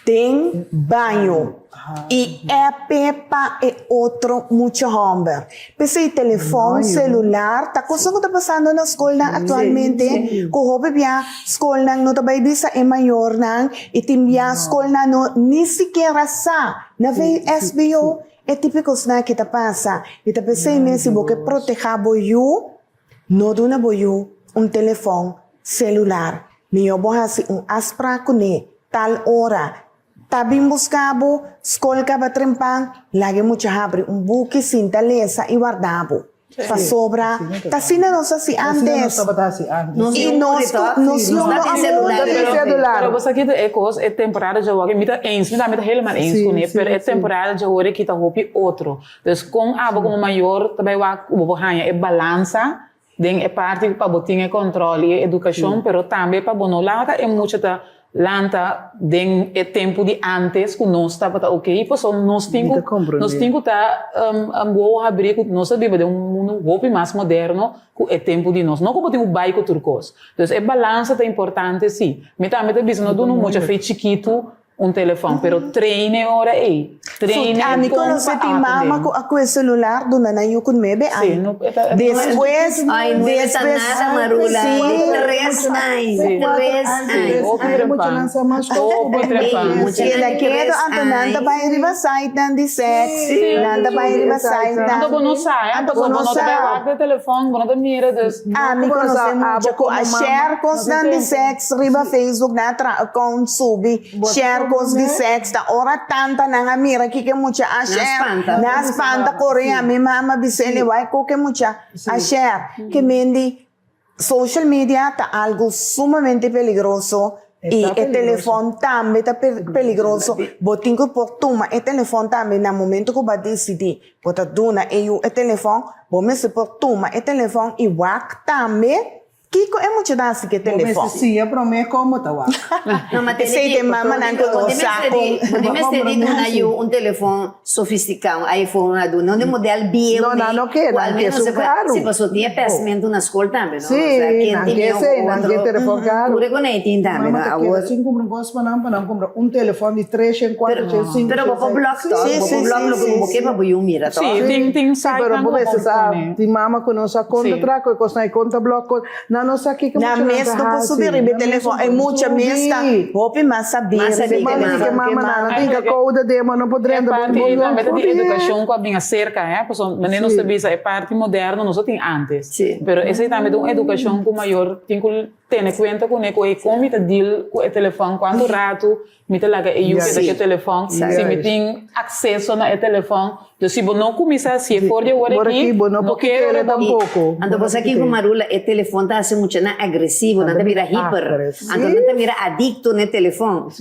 Den baño y epe pa e otro mucha homber. P'esey telefon celular ta cosa cu ta pasando na scolnan actualmente cu hopi bia scolnan no ta bay bisa e mayornan y tin bia scolnan no ni sikiera sa na VSBO e tipo cosnan aki ta pasa y ta p'esey mes si bo ke proteha bo yu No duna bo yu un telefòn selular. Mihó bo hasi un afsprak kuné tal ora. Ta bin buska bo, skol kaba trempan, laga e mucha habri un buki, sinta lesa i warda bo. Pasobra ta asina nos hasi ántes. I nos nos yu no a muri. Pero bo sa kita e kos, e temporada djawoki, mi ta eens, mi ta helemaal eens kuné, pero e temporada djawoki kita hopi otro. Dus kon abo komo mayor ta bai wak ku bo por haña e balansa den e parti pa bo tin e kòntròl i e edukashon, pero tambe pa bo no laga e mucha ta lanta den e tempu di ántes ku nos tabata oke, pasobra nos tin ku nos tin ku ta wowo habrí ku nos ta biba den un mundu hopi mas moderno ku e tempu di nos. No ku bo tin ku bai ku tur kos. Dus e balansa ta importante si. Mi tambe ta bisa no duna un mucha fe chikitu Un telefon, pero train e ora ei. Train e Ami kon konosé pa tin mama atendé. ku a kue celular duna nan yu ku nuebe Sí, aña. no, e ta, e Despues, Ay, nuebe ta despues, nada, Marula. sí. Tres aña, Sí. tres Sí, aña. hopi trempan. Hopi trempan. Muchanan Keda di kedo, tres anto nan ta aña. bai riba sitenan di seks, nan ta bai riba sitenan. Anto bo no sa, eh? Anto bo Pasobra bo no no ta sa. bai wak den telefon, bo no ta mira, dus. Ami konosé mucha ku a share kosnan di seks riba Facebook, nan a traha account subi share kos di seks, ta ora tanta nan a mira kiko e mucha a share, nan a spanta kore a mi mama bis'e wai kiko e mucha a share. Ke mendi social media ta algo sumamente peligroso i e telefon tambe ta peligroso, bo tin ku por tuma e telefon tambe na momento ku bo a disidí Bo ta duna e yu e telefòn, bo mester por tuma e telefòn i wak tambe. Kiko e mucha ta hasi ku e telefòn? Bo mester siña promé kon bo ta wak. No, ma tene Esei ki, ta e mamanan ku no sa kon. Bo tin mester di duna yu un telefòn sofistiká, un iPhone, un adu, no di modèl bieu No, nan no ke, ku nan ke almenos su se por, karu. si paso tin e pèsmentu na skol tambe, no? Sí, Osea, ken nan tin ke mihó esei, ku nan ke otro. telefòn karu. Tur e ku nan e tin tambe, no? Mama ta Awor. keda sin kumpra un kos pa nan, pa nan kumpra un telefòn di treshen, kuatershen, Pero, pero bo por sinkoshen, blòk seis. tòg, Sí, bo sí, por blòk sí, loke sí, bo ke sí. pa bo yu mira tòg. Sí, tin, tin Sí, pero sitenan bo ku bo mester por sa, pone. tin mama ku no sa kon ta Sí. traha ku e kosnan, e kon ta blòk kon. Nan no sa kiko Nan muchanan mes ta no por hasi. subi riba e Nan mes telefòn. no E por mucha mes ta subi. hopi mas sabí Mas riba e sabí ke Mama di ke telefòn ke mama nan mama. no tin ke kouda den, bo no por E drenta, bo parti bo ei no tambe ta por di bien. edukashon ku a bin aserka, hè, pasobra manera nos Sí. ta bisa e parti moderno nos a tin antes. Sí. Pero esei tambe ta un edukashon ku mayor tin ku tene kuenta kuné ku ei kon mi ta deal ku e telefòn, kuantu ratu Mi ta laga e yu keda ku e telefòn, si mi tin akseso na e telefòn. Dus si bo no kuminsá hasié for di awor aki, no kere ora bo. Anto bo sa kiko Marula, e telefòn ta hasi muchanan agresivo, nan ta bira hiper. Anto nan ta bira adikto na e telefòn.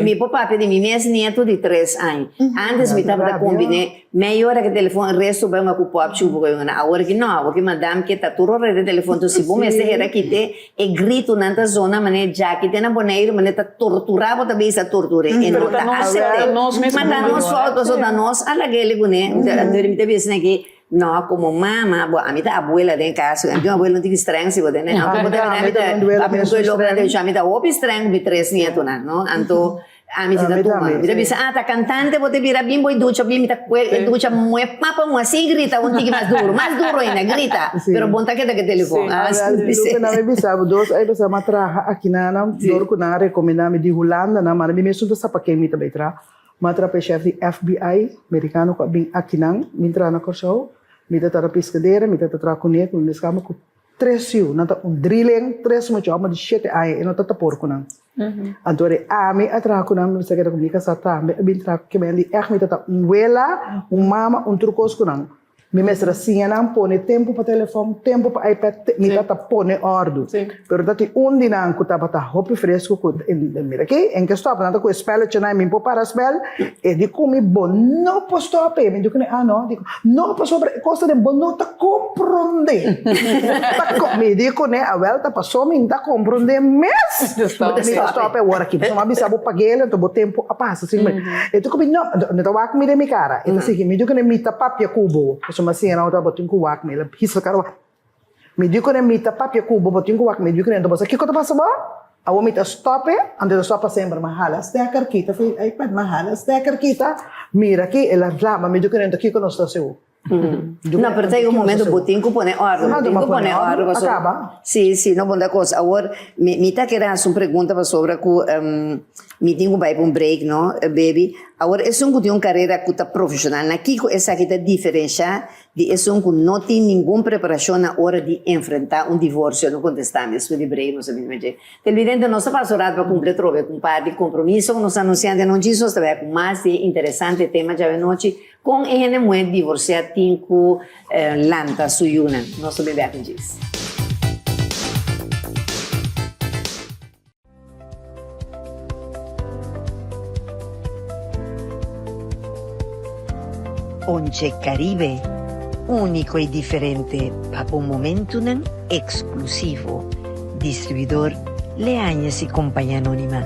Mi por papia di mi mes nieto di tres aña. Antes mi tabata kombiné Mei ora ke telefon resto bai un ku pop chupo ku yuna. Awor ki no, awor ki madam ke ta tur ora den telefon. Enton si bo mester hera kite e gritonan ta zona manera djaki te na Boneiru manera ta tortura bo ta bisa torture e no ta asepte. Ma ta nos fout pasobra ta nos a lag'e kuné. Mi ta bisa aki no komo mama bo ami ta abuela den kas ami tin un abuela un tiki streng si bo tende. Anto bo ta mira mi ta papia ku loke ami ta hopi streng ku mi tres nietonan no anto. Ami si ta tuma. Mi ta bisa, ah, ta cantante bo te bira bin bo e ducha bin, mi ta kue e ducha mue papa un así grita un tiki mas duro, mas duro ainda, grita. Pero bon ta keda ke telefon. Ah, Lupe nan mi bisa bo dos ay bisa m'a traha aki nan nan dor ku nan a rekomendá mi di Hulanda nan manda mi mesun ta sa pa ken mi ta bai traha. M'a traha pa e shef di FBI merikano ku a bin aki nan bin traha na Kòrsou. Mi ta traha piskadera, mi ta traha kuné ku mi meskaba ku Tres yu, nan ta un drielen, tres mucha hòmber di shete aña, e no ta ta por ku nan. Anto di ami a traha ku nan, mi mester keda ku mi kasá tambe, a bin traha ku kimen di ègt mi ta ta un wela, un mama, un tur kos ku nan. Mi mester a siña nan pone tempu pa telefòn, tempu pa ipad, mi ta ta pone òrdu. Pero ta tin un di nan ku tabata hopi fresku ku, mira aki, en ke stòp, nan ta ku e spèlletjenan, mi por para spèl, e di ku mi bo no por stòp e, mi di ku mi, ah no, di ku, no pasobra e kos ta den bo no ta Komprondé. Ta ko, mi di kuné, awel ta pasó mi n'ta komprondé mes. Mi ta stòp e ora aki. Pasobra mi a bisa bo pag'el, anto bo tempu a pasa sin mi. E ta ku mi, no, mi ta wak mi den mi kara. E ta sigui, mi di kuné, mi ta papia ku bo. Pasobra mi a siña nan ota bo tin ku wak mi. El a hisa kara wak. Mi di kuné, mi ta papia ku bo, bo tin ku wak mi. Mi di kuné, anto bo sa kiko ta pasa bo? Awor mi ta stòp e, anto e ta stòp pa semper. Mi a hala stèker kita, iPad, mi a hala stèker kita. Mira aki, el a rama. Mi di kuné, anto kiko nos ta hasi awor? No, pero ta un momento bo tin cu pone orde, bo tin cu pone orde pasobra. Si, si, no bon ta cos. Awor, mi, mi ta kere haci un pregunta pasobra cu mi tin cu bay pa un break, no, baby. Awor, esun cu tin un carera cu ta profesional, na kico esaki ta diferencia di esun cu no tin ningun preparacion na ora di enfrenta un divorcio? No contesta mi, despues di break nos ta bini pa dje. Televidente, nos ta pasa un rato pa cumpli atrobe cu un par di compromiso cu nos a anuncia ante anochi, nos ta bay cu mas di e interesante tema djawe anochi. Kon e hende muhé divorsiá tin ku lanta su yunan? Nos ta bebe aki djis. Ponche Caribe, úniko i diferente pa bo momentunan eksklusivo. Distribuidor Leañez i Compañía Anónima.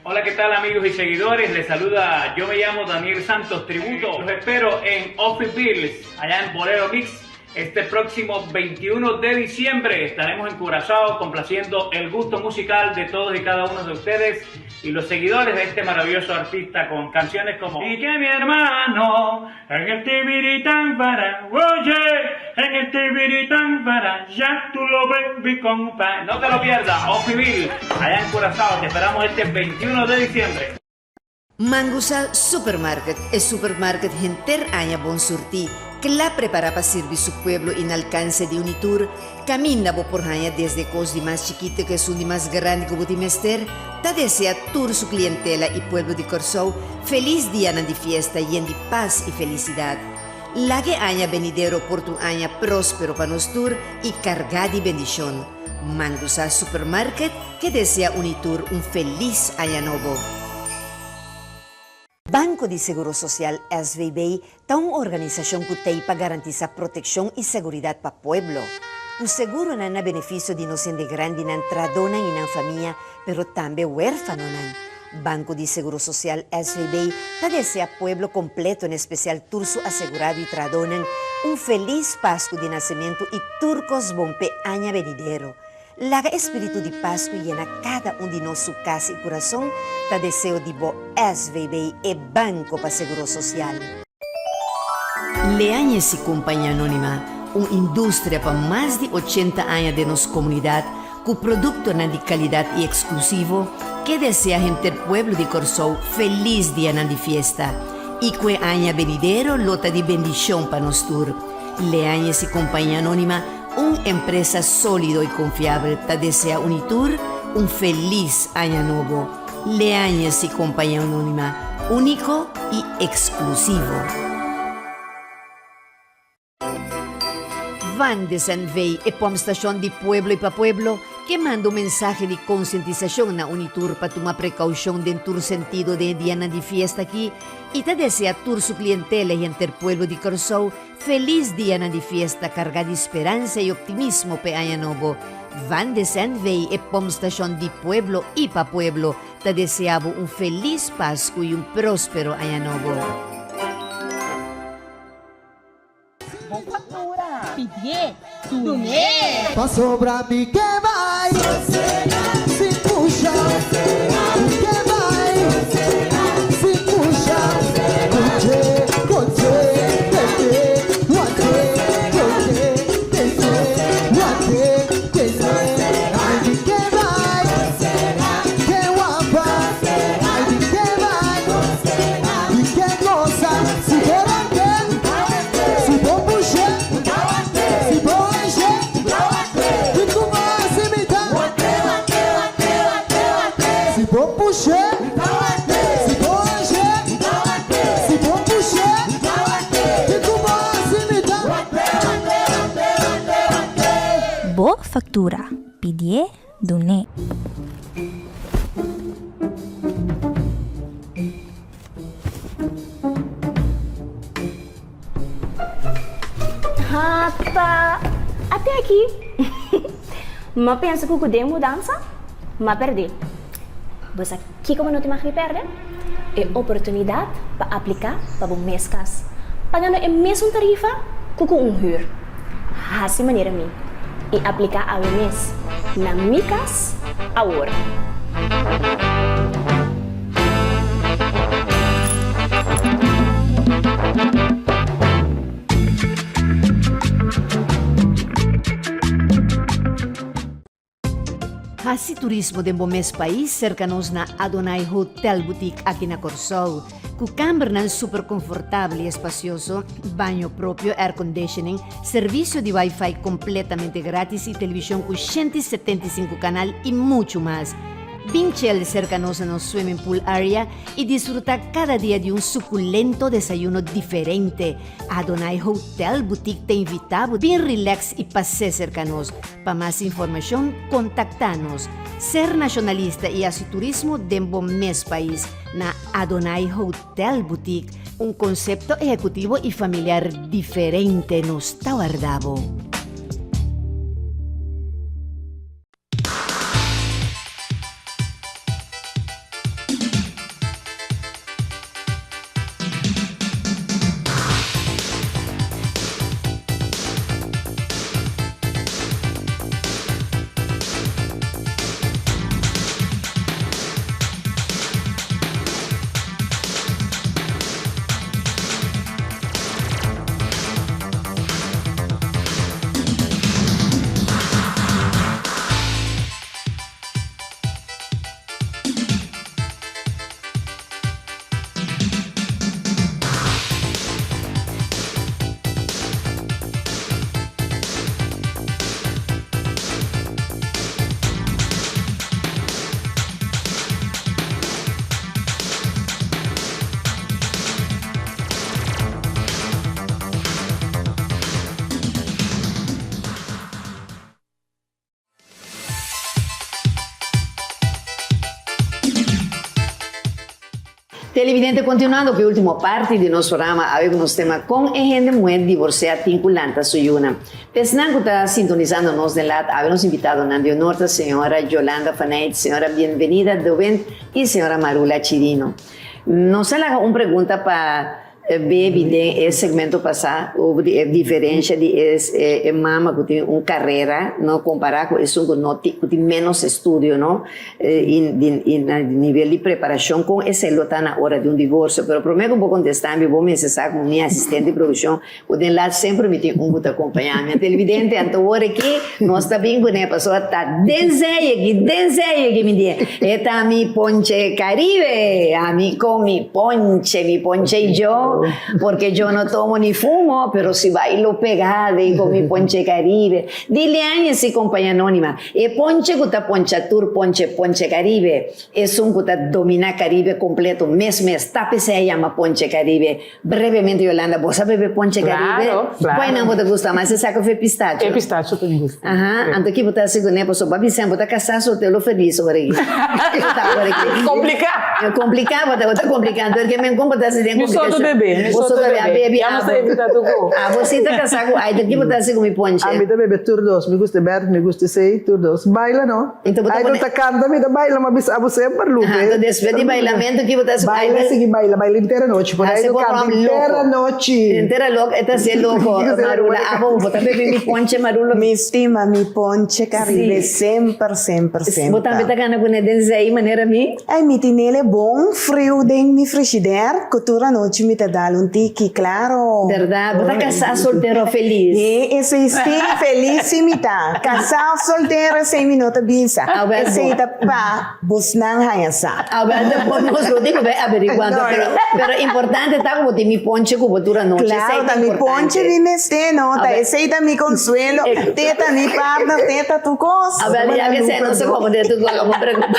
Hola, ¿qué tal amigos y seguidores? Les saluda, yo me llamo Daniel Santos Tributo. Los espero en Office Bills, allá en Bolero Mix, este próximo 21 de diciembre. Estaremos en Curazao complaciendo el gusto musical de todos y cada uno de ustedes y los seguidores de este maravilloso artista con canciones como Y que mi hermano en el Tibiritán para, oye, en el Tibiritán para, ya tú lo ves, mi compa. No te lo pierdas, Ofi Bill, allá en Curazao, te esperamos este 21 de diciembre. Mangusa Supermarket, e supermarket henter aña bon surtí, kla prepará pa sirbi su pueblo i na alkanse di un i tur, kaminda bo por haña desde kos di mas chikito ku esun di mas grandi ku bo tin mester, ta deseá tur su klientela i pueblo di Kòrsou felis dianan di fiesta yen di pas i felisidat. Laga e aña benidero por ta un aña próspero pa nos tur i kargá di bendishon. Mangusa Supermarket ke desea un i tur un felis aña nobo. Banco di Seguro Social, SVB, ta un organisashon ku t'ei pa garantisá protekshon i seguridat pa pueblo. Ku seguronan na benefisio di nos hende grandinan, tradónan i nan famia, pero tambe huérfanonan. Banco di Seguro Social, SVB, ta desea pueblo kompleto, en espesial tur su asegurado i tradónan, un felis Pasku di Nasementu i tur kos bon p'e aña benidero. Laga e spiritu di Pasku yena kada un di nos su kas i kurason, ta deseo di bo SVB e banko pa seguro sosial. Leañez y Compañía Anónima, un industria pa mas di ochenta aña den nos komunidat ku produktonan di kalidat i eksklusivo, ke desea henter pueblo di Kòrsou felis dianan di fiesta i ku e aña benidero lo ta di bendishon pa nos tur. Leañez y Compañía Anónima, Un empresa sólido y confiabel ta desea Unitur un feliz aña nobo. Leañez y Compañía Anónima, único y exclusivo. Van de Zandvee, e pompstation di pueblo y pa pueblo, ke manda un mensahe di konsientisashon na Unitur pa tuma prekoushon den tur sentido den e dianan di fiesta aki y ta desea tur su klientela y henter pueblo di Kòrsou Felis dianan di fiesta kargá di speransa i optimismo p'e aña nobo. Van de Zandwey, e pompstashon di pueblo i pa pueblo, ta deseá bo un felis Pasku i un próspero aña nobo. Bo faktura, pidié, dun'é! Pasobra mi ke bai sin pusha Mi ke bai sin pusha Koche, koche, tete, wate, koche, tete, wate, tete Ai mi ke bai, ke wapa Ai mi ke bai, mi ke gosa Si bo ranke, si bo pusha Si bo haña, di ku bo hasi mi ta. Si bo push'é, si bo haña, si bo push'é, di ku bo hasi mi ta. Bo factura, pidié, dun'é. Hata, ate aki. M'a pensa ku ku den mudansa, m'a pèrdè. Bo sa kiko bo no tin mag di pèrdè? E oportunidat pa apliká pa bo mes kas, pagando e mesun tarifa ku ku un hür. Hasi manera mi i apliká awe mes na Mi Kas Awor. Hasi turismo den bo mes pais serka nos na Adonai Hotel Boutique aki na Kòrsou. Ku kambernan super konfortabel i espasioso, baño propio, airconditioning, servisio di wifi kompletamente gratis i televishon ku 175 kanal i muchu mas. Bin chel serka nos na nos swimming pool area i disfruta kada dia di un sukulento desayuno diferente. Adonai Hotel Boutique ta invita bo bin relax i pas'é serka nos. Pa mas informashon kontaktá nos. Ser nashonalista i hasi turismo den bo mes pais na Adonai Hotel Boutique, un konsepto ehekutivo i familiar diferente nos ta warda bo. Televidente continuando cu e ultimo parti di nos programa awe cu nos tema con e hende muher divorcia tin cu lanta su yunan. P'esnan cu ta sintonizando nos den lat awe nos invitadonan di honor ta señora Yolanda Faneyt, señora Bienvenida De Windt y señora Marula Chirino. Nos a laga un pregunta pa Baby den e segmento pasá over di e diferencia di e mama cu tin un carera no compara cu esun cu no tin cu tin menos estudio no y y na nivel di preparacion con esey lo ta na ora di un divorcio pero prome cu bo contesta mi bo mester sa como mi asistente di produccion cu den laat semper mi tin un cu ta acompaña mi. Televidente anto ora aki nos ta bin cune pasobra ta den zey aki den zey aki mi di e ta mi ponche caribe ami con mi ponche mi ponche y yo porque yo no tomo ni fumo pero si bailo pegado y con mi ponche caribe dile aña si compaña anonima e ponche cu ta poncha tur ponche ponche caribe esun cu ta domina caribe completo mes mes ta p'esey a yama ponche caribe Brevemente Yolanda, bo sa bebe ponche Caribe? Claro, claro. Cual nan bo ta gusta mas, e saco of e pistacho? E pistacho ta mi gusta. Aha, anto ki bo ta haci cune? Pasobra bo a bisa bo ta casa soltero feliz ora aki. Bo ta ora aki. Complica. Complica, bo ta, bo ta complica. Anto ke men con bo ta haci den Mi so ta complicacion? bebe, mi Bo so so ta ta bebe. A bebe. bebe Ya nos ta abo. evita tur go. Abo si ta casa cu Aider, ki bo ta haci cu mi ponche? Ami ta bebe tur dos. Mi gusta e berde, mi gusta esey, tur dos. Baila no. Anto bo ta Aider pone. ta canta, mi ta baila, ma bisa abo semper, Lupe. Aha, anto despues di bailamento ki bo ta haci cu Baila, Aider? sigui baila, baila henter anochi. Por Hace ahí bo canta rom henter loco. anochi. Henter loco, e ta hacié loco, Marula. Abo, bo ta bebe mi ponche, Marula? Mi stima mi ponche Caribe Sí. semper, semper, Bo tambe semper. ta gana cune den zei manera mi? Ay, mi tinele bon friu den mi frishider, cu tur anochi mi ta dal un tiki, claro. Berdad? Bo ta casá, soltero of feliz? He, esey sí, feliz sí mi ta. Casá of soltero, esey mi no ta bisa. Awel bo. Esey ta pa bosnan haña sa. Awel ta bon, nos lo tin cu bay averiguando, No, pero, no. pero importante ta cu bo tin mi ponche cu bo tur anochi, esey Claro, ta ta mi importante. ponche mi mester, no, ta Awel. esey ta mi consuelo, te ta mi partner, te ta tur cos. Awel, ya que esey no se como de tur cosa, bo preocupa.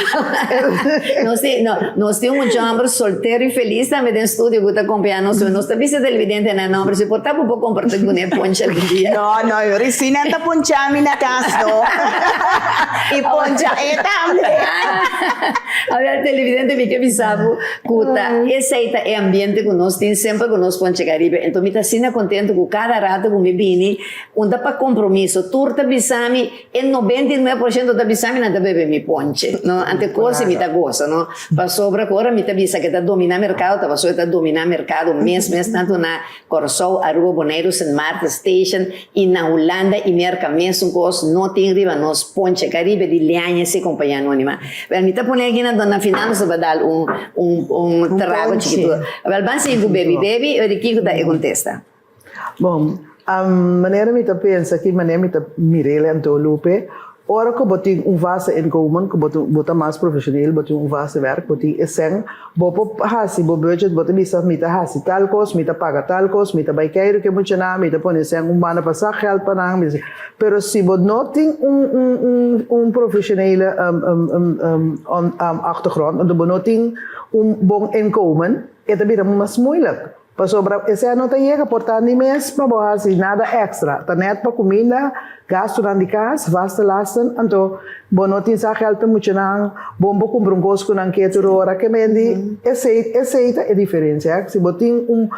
Nos tin, no, nos tin un mucha homber soltero y feliz tambe den studio cu ta acompaña nos. Nos ta bisa televidente nan nomber, si por ta bo por comparti cu ne poncha algun dia. No, no, yo reci nan ta poncha mi na cas no. Y poncha e tambe. Awel televidente mi ke bisa bo cu ta esey ta e ambiente cu nos tin semper cu nos poncha Caribe. Enton mi ta asina contento cu cada rato cu mi bini, un ta pa compromiso, tur ta bisa mi, E 99% ta bisa mi nan ta bebe mi ponche, no? Ante cos mi ta goza, no? Pasobra cu ora mi ta bisa cu e ta domina mercado, ta pasobra e ta domina mercado mes mes tanto na Corsou, Aruba, Boneiru, Sint Maarten, Station y na Hulanda y Merca mesun cos no tin riba nos ponche Caribe di Liaña si compañia anonima. Wel mi ta pone aki na na final nos ta ba dal un un un trago chikito. Wel ban sigui cu bebi bebi y ora kico ta e contesta. Bon, manera mi ta pensa aki, manera mi ta mir'el anto Lupe, ora ku bo tin un vaste inkomen, ku bo bo ta mas profeshonel, bo tin un vaste wèrk, bo tin e sèn, bo por hasi bo budget, bo ta bisa mi ta hasi tal kos, mi ta paga tal kos, mi ta bai keiru ku e muchanan, mi ta pone sèn un banda pa sak gèld pa nan, pero si bo no tin un un un un profeshonele achtergrond, anto bo no tin un bon inkomen, e ta bira mas moeilijk. Pasobra esei no ta yega por ta ni mes pa bo hasi nada extra, ta net pa kuminda, gastunan di kas, vaste lasten, anto bo no tin sa geld pa muchanan, bon bo kumpra un kos ku nan ke tur ora, ke men di esei esei ta e diferensia, si bo tin un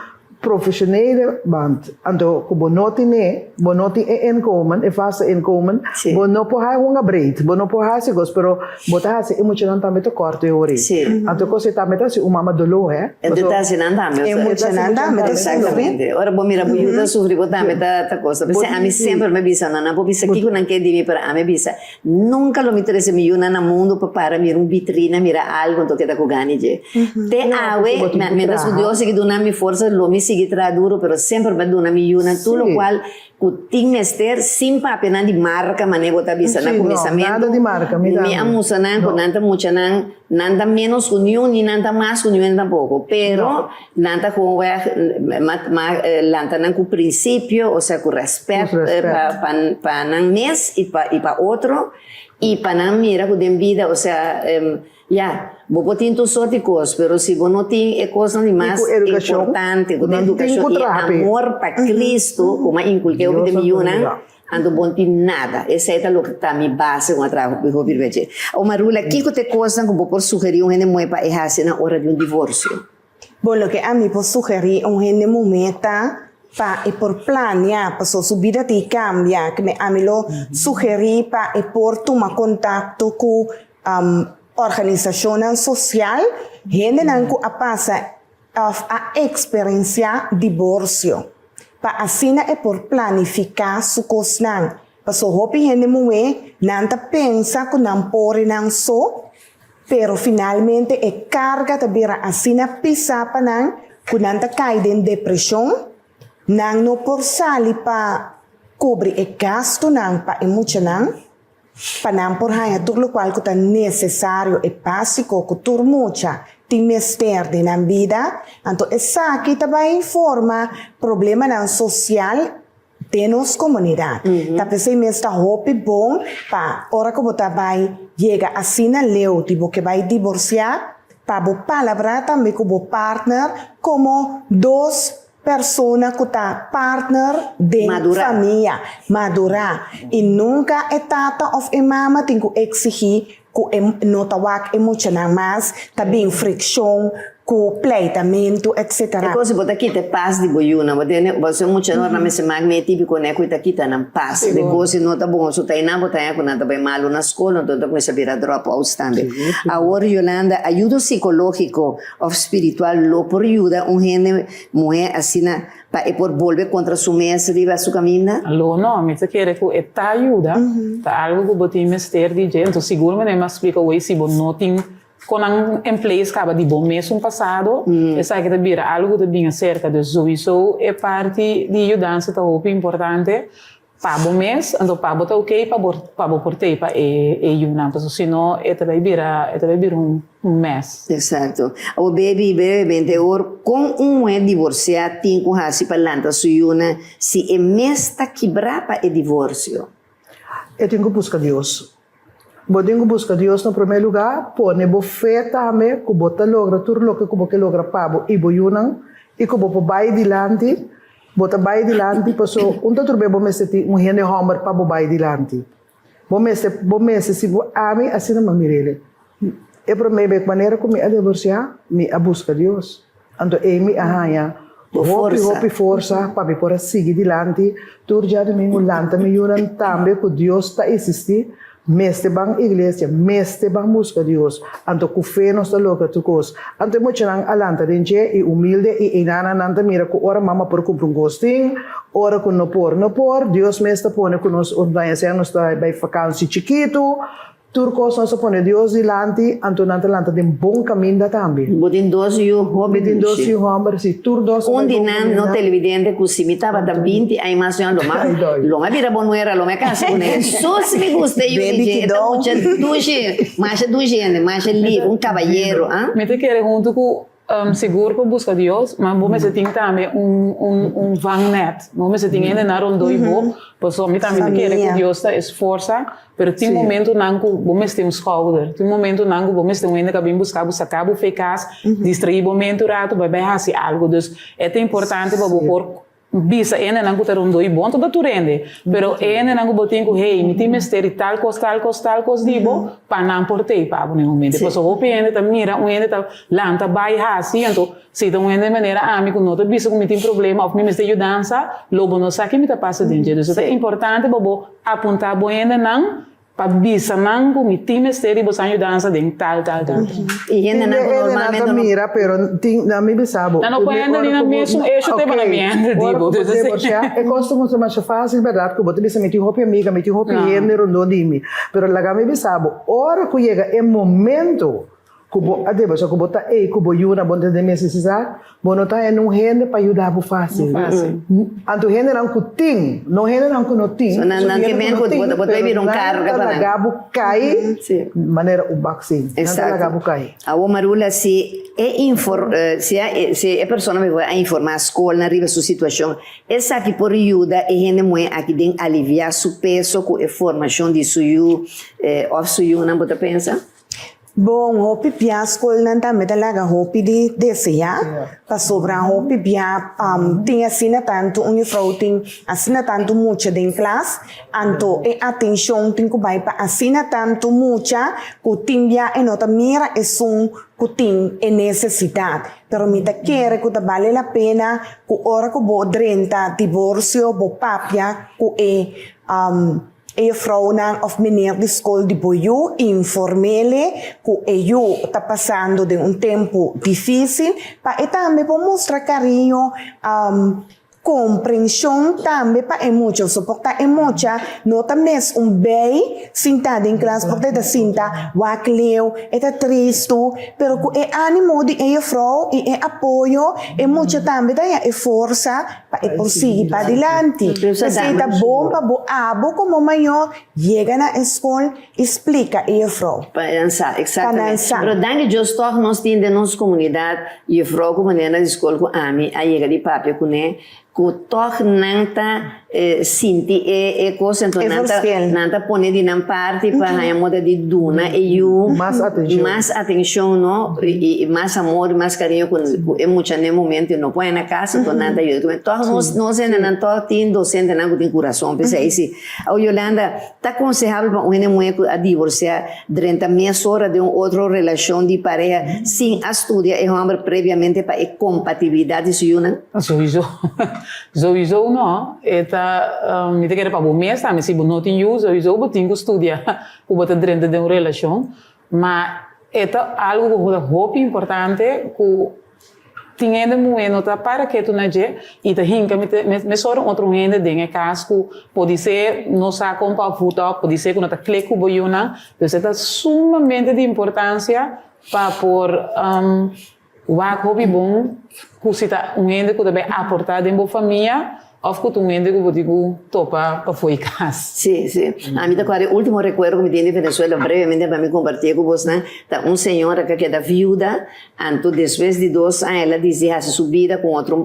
profesionele band, anto ku bo no tine, bo no tin e inkomen, e vaste inkomen, bo no por haña hunga breed, bo no por hasi kos, pero Bo ta hasi e muchanan tambe ta kòrta e ori. Sí. Anto kos ei tambe ta hasi un mama doló, hè. E ta hasi nan tambe. E muchanan tambe ta sufri. Exactamente. Ora bo mira bo yu ta sufri, bo tambe ta ta kosa. P'esei ami semper mi bisa nan, nan por bisa kiko nan ke di mi, pero ami bisa, nunka lo mi trese mi yunan na mundu pa para mira un vitrina, mira algu anto keda ku gana dje. Te awe, mientras ku Dios sigui duna mi forsa, lo mi sigui traha duro, pero semper mi a duna mi yunan tur lokual Ku tin mester sin papia nan di marka mane bo ta bisa na kuminsamentu. Mi a mustra nan ku nan ta mucha nan, nan ta menos ku niun ni nan ta mas ku niun tampoko. Pero nan ta gewoon weg ma lanta nan ku prinsipio, osea ku rèspèt pa nan mes i pa otro i pa nan mira ku den bida osea Ya, bo por tin tur sort di kos, pero si bo no tin e kosnan di mas importante, ku ta edukashon i e amor pa Kristu, ku mi a inkulké hopi den mi yunan, anto bo no tin nada. Esei ta loke ta mi base ku mi a traha hopi riba dje. Awor Marula, kiko ta e kosnan ku bo por sugerí un hende muhé pa e hasi na ora di un divorsio? Bon, loke ami por sugerí un hende muhé ta pa e por plania, paso su bida tin kambia, kme ami lo sugerí pa e por tuma kontakto ku organisashonnan sosial, hendenan ku a pasa òf a eksperensiá diborsio, pa asina e por planifiká su kosnan. Paso hopi hende muhé nan ta pensa ku nan por e nan so, pero finalmente e karga ta bira asina pisá pa nan ku nan ta kai den depreshon, nan no por sali pa kubri e gastunan pa e muchanan, pa nan por haña tur lokual ku ta nesesario e básiko ku tur mucha tin mester den nan bida, anto esaki ta bai forma problemanan sosial den nos komunidat. Ta p'esei mes ta hopi bon pa ora ku bo ta bai yega asina leu di bo ke bai diborsiá, pa bo palabrá tambe ku bo partner komo dos persona ku ta partner den famia, madurá. I nunka e tata òf e mama tin ku eksigí ku e no ta wak e muchanan mas, ta bin frikshon ku pleitamentu etc. E kos bo ta kita e pas di bo yunan, bo tende, pasobra e muchanan ora nan mester mak mi e tipiko ne ku e ta kita nan pas, de kos no ta bon, so ta einan bo ta haña ku nan ta bai malu na skol, anto nan ta kuminsá bira drop outs tambe. Awor Yolanda, ayudo sikológiko òf spiritual lo por yuda un hende muhé asina Pa e por bolbe kontra su mes riba su kaminda? Lo no, mi ta kere ku e ta yuda, ta algu ku bo tin mester di dje, enton sigur manera mi a splika awey si bo no tin kon nan en place kaba di bo mesun pasado, esaki ta bira algu ku ta bin aserka, dus souiso e parti di yudansa ta hopi importante Pa bo mes, anto pa bo ta ok pa bo pa bo por tei pa e e yunan, pasobra si no e ta bai bira e ta bai bira un un mess. Exacto. Awor baby brevemente awor con un muher divorcia tin cu haci pa lanta su yunan si e mes ta kibra pa e divorcio? E tin cu busca Dios. Bo tin cu busca Dios na prome lugar, pone bo fe tambe cu bo ta logra tur loke cu bo ke logra pa bo y bo yunan y cu bo por bay dilanti Bo ta bai dilanti paso un ta trob'é bo mester tin un hende hòmber pa bo bai dilanti. Bo mester, bo mester si bo ami asina m'a mir'é. E promé bek manera ku mi a divorsiá, mi a buska Dios. Anto ei mi a haña hopi, hopi forsa pa mi por a sigui dilanti. Tur djadumingu lanta mi yunan tambe ku Dios ta eksistí. Mester ban iglesia, mester ban buska Dios. Anto ku fe nos ta logra tur kos. Anto e muchanan a lanta den dje i humilde i einanan nan ta mira ku ora mama por kumpra un kostin, ora ku no por, no por. Dios mes ta pone ku nos un daña sea nos ta bai fakansi chikitu. Tur kos nos ta pone Dios dilanti, anto nan ta lanta den bon kaminda tambe. Bo tin dos yu hopi Mi tin dos dushi. yu hòmber, si. Tur dos a Un bai di bon nan no kaminda. televidente ku si mi tabata binti aña mas yòn lo m'a lo m'a bira bo nuera, lo m'a kasa kuné. Sus mi gusta e yu di Baby dje, e ta kidó. mucha dushi, masha dushi hende, masha lif, un kabayero, ah. Mi ta kere huntu ku Sigur pa buska Dios, ma bo mester tin tambe un un un vangnet. Bo mester tin hendenan rondó di bo, pasobra mi tambe ta kere ku Dios ta esforsa, pero tin momentunan ku bo mester un skouder, tin momentunan ku bo mester un hende ku a bin buska bo, saka bo fe kas, distraí bo mente un ratu, bai bai hasi algu. Dus e ta importante pa bo por Bisa e hendenan ku ta rondó i bon ta ta tur hende, pero e hendenan ku bo tin ku hey mi tin mester di tal kos, tal kos, tal kos di bo pa nan por tei pa bo na e momento. Pasobra hopi hende ta mira un hende ta lanta bai hasi, anto si ta un hende manera ami ku no ta bisa ku mi tin problema òf mi mester yudansa, lo bo no sa ke mi ta pasa den dje. Dus e ta importante pa bo apuntá bo hendenan Pa bisa nan ku mi tin mester di bosan yudansa den tal, tal, tal, tal. I hendenan ku Tin normalmente ta no. mira, pero tin, na mi bisa bo. Nan no por hende di nan mesun esho te pa nan mi hende di bo. Ora ku bo divorsiá, e kos ta mustra masha fásil, bèrdat, ku bo ta bisa mi tin hopi amiga, mi tin hopi hende rondó di mi. Pero laga mi bisa bo, ora ku yega e momento Ku bo a debe, so ku bo ta ei ku bo yunan, bo no ta den nesesidat, bo no ta haña nun hende pa yuda bo fásil. Anto hendenan ku tin, no hendenan ku no tin, So nan nan ke men ku bo ta pero bira un nan karga ta pa nan. laga bo kai manera un baksin. Nan ta laga bo kai. Awor Marula, si e infor si a si e persona mejor a informá skolnan riba su situashon, esaki por yuda e hende muhé aki den aliviá su peso ku e formashon di su yu òf su yunan, bo ta pensa? Bon, hopi bia skolnan tambe ta laga hopi di deseá, pasobra hopi bia tin asina tantu, un jufrou tin asina tantu mucha den klas, anto e atenshon tin ku bai pa asina tantu mucha ku tin bia e no ta mira esun. ku tin e nesesidat. Pero mi ta kere ku ta bale la pena ku ora ku bo drenta divorsio bo papia ku e e jufrounan òf meneer di skol di bo yu, inform'ele ku e yu ta pasando den un tempu difísil pa e tambe por mustra kariño. Komprenshon tambe pa e mucha. Soportá e mucha no ta mes un bei sintá den klas por ta e ta sinta wak leu, e ta tristu, pero ku e ánimo di e jufrou i e apoyo e mucha tambe ta haña e forsa pa e por sigui padilanti. P'esei ta bon pa bo abo komo mayor yega na e skol i splika e jufrou. Pa nan sa, Pa nan eksaktamente. sa. Pero danki Dios tòg nos tin den nos komunidat jufrou ku manera di skol ku ami a yega di papia kuné, ku tòg nan ta sinti e e kos, enton E nan ta verschil. nan ta pone di nan parti pa haña moda di duna e yu Mas atenshon. mas atenshon no, i i mas amor i mas kariño ku ku e mucha n'e momento no por haña na kas, enton nan ta yuda. Tòg nos nos hendenan tòg tin dosentenan ku tin kurason p'esei si. Awo Yolanda, Ta konsehabel pa un hende muhé ku a divorsiá drenta mesora den un otro relashon di pareha sin a studia e hòmber previamente pa e kompatibilidat di su yunan? Souiso. Souiso no. E ta, mi ta kere pa bo mes tambe, si bo no tin yu, souiso bo tin ku studia ku bo ta drenta den un relashon. Ma e ta algu ku ta hopi importante ku Tin hende muhé no ta para ketu na dje i ta hinka mesora un otro hende den e kas ku podisé no sa kon pa voet òf podisé ku no ta klik ku bo yunan. Dus e ta sumamente di importansia pa por wak hopi bon ku si ta un hende ku ta bai aportá den bo famia òf ku ta un hende ku bo tin ku topa pafó e kas. Sí, sí. Ami ta kòrda e último rekuerdo ku mi tin di Venezuela, brevemente pa mi kompartié ku bosnan, ta un señora ku a keda viuda Anto despues di dos aña el a disi hasi su bida ku otro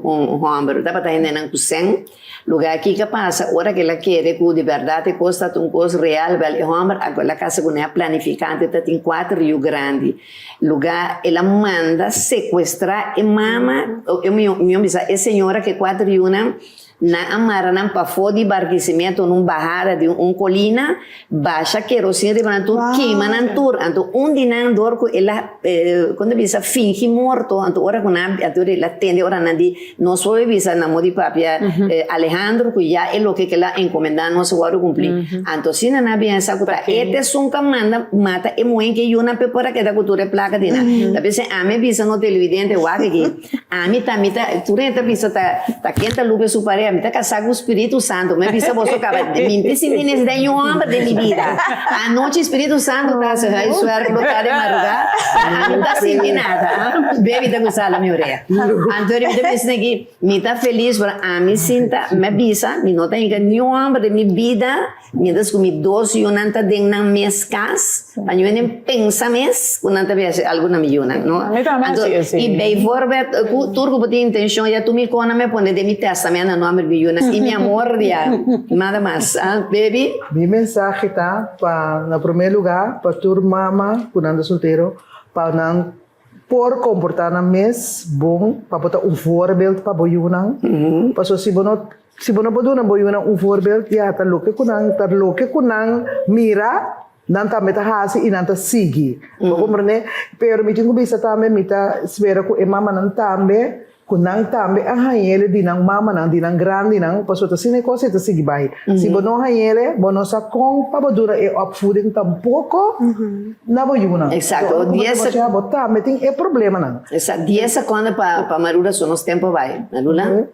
hòmber. Tabata hendenan ku sèn. Lugá kiko a pasa ora ku el a kere ku di bèrdat e kos ta un kos real? Wèl, e hòmber a ku el a kasa kuné a planifiká anto ta tin kuater yu grandi. Lugá el a manda sekuestrá e mama, mihó bisa e señora ku e kuater yunan. Nan a mara nan pafó di Barquisimeto nun bahada di un kolina, basha kerosin riba nan tur, kima nan tur. Anto un di nan dor ku el a, kon ta bisa, fingi morto, anto ora ku nan, anto el a tende ora nan di, nos por bisa na modo di papia, Alejandro ku ya e loke ku el a enkomendá nos a wòrdu kumplí. Anto asina nan a pensa ku ta e ta esun ku a manda mata e muhé ku e yunan p'e por a keda ku tur e plaka di nan. Ta p'esei ami a bisa no televidente, wak aki. Ami ta, mi ta, tur hende ta bisa ta, ta ken ta Lupe su pareha, mi ta kasá ku Spiritu Santu, mi a bisa boso kaba, mi no sinti nesesidat di un hòmber den mi bida. Anochi Spiritu Santu ta hasi huiswerk lo ta de marugá, ami no ta sinti nada, baby ta kusa hala mi orea. Anto mi ta bisa aki, mi ta felis pasobra ami sinta, mi a bisa, mi no ta hinka niun hòmber den mi bida, Mientras ku mi dos yunan ta den nan mes kas, pa ñu hende pensa mes ku nan ta bin hasi algu na mi yunan, no? Mi tambe Anto, hasi esei. i bijvoorbeeld, ku tur ku bo tin intenshon, ya tur mi kona mi a pone den mi tèstamènt na nòmber di mi yunan i mi amor ya, nada mas. Ah, baby? Mi mensahe ta pa, na promé lugá, pa tur mama ku nan ta soltero, pa nan por komportá nan mes bon, pa bo ta un voorbeeld pa bo yunan. Pasobra si bo no Si bo no por duna bo yunan un voorbeeld, ya ta loke ku nan ta loke ku nan mira, nan tambe ta hasi i nan ta sigui. Bo komprendé? Pero mi tin ku bisa tambe mi ta spera ku e mamanan tambe, ku nan tambe a hañ'ele di nan mamanan, di nan grandinan, pasobra ta asina e kos ei ta sigui bai. Si bo no hañ'ele, bo no sa kon pa bo duna e opvoeding tampoko na bo yunan. Exacto. Ora ku bo divorsiá, bo tambe tin e problemanan. Exacto. Dies sekondo pa Marula, so nos tempo a bai. Marula?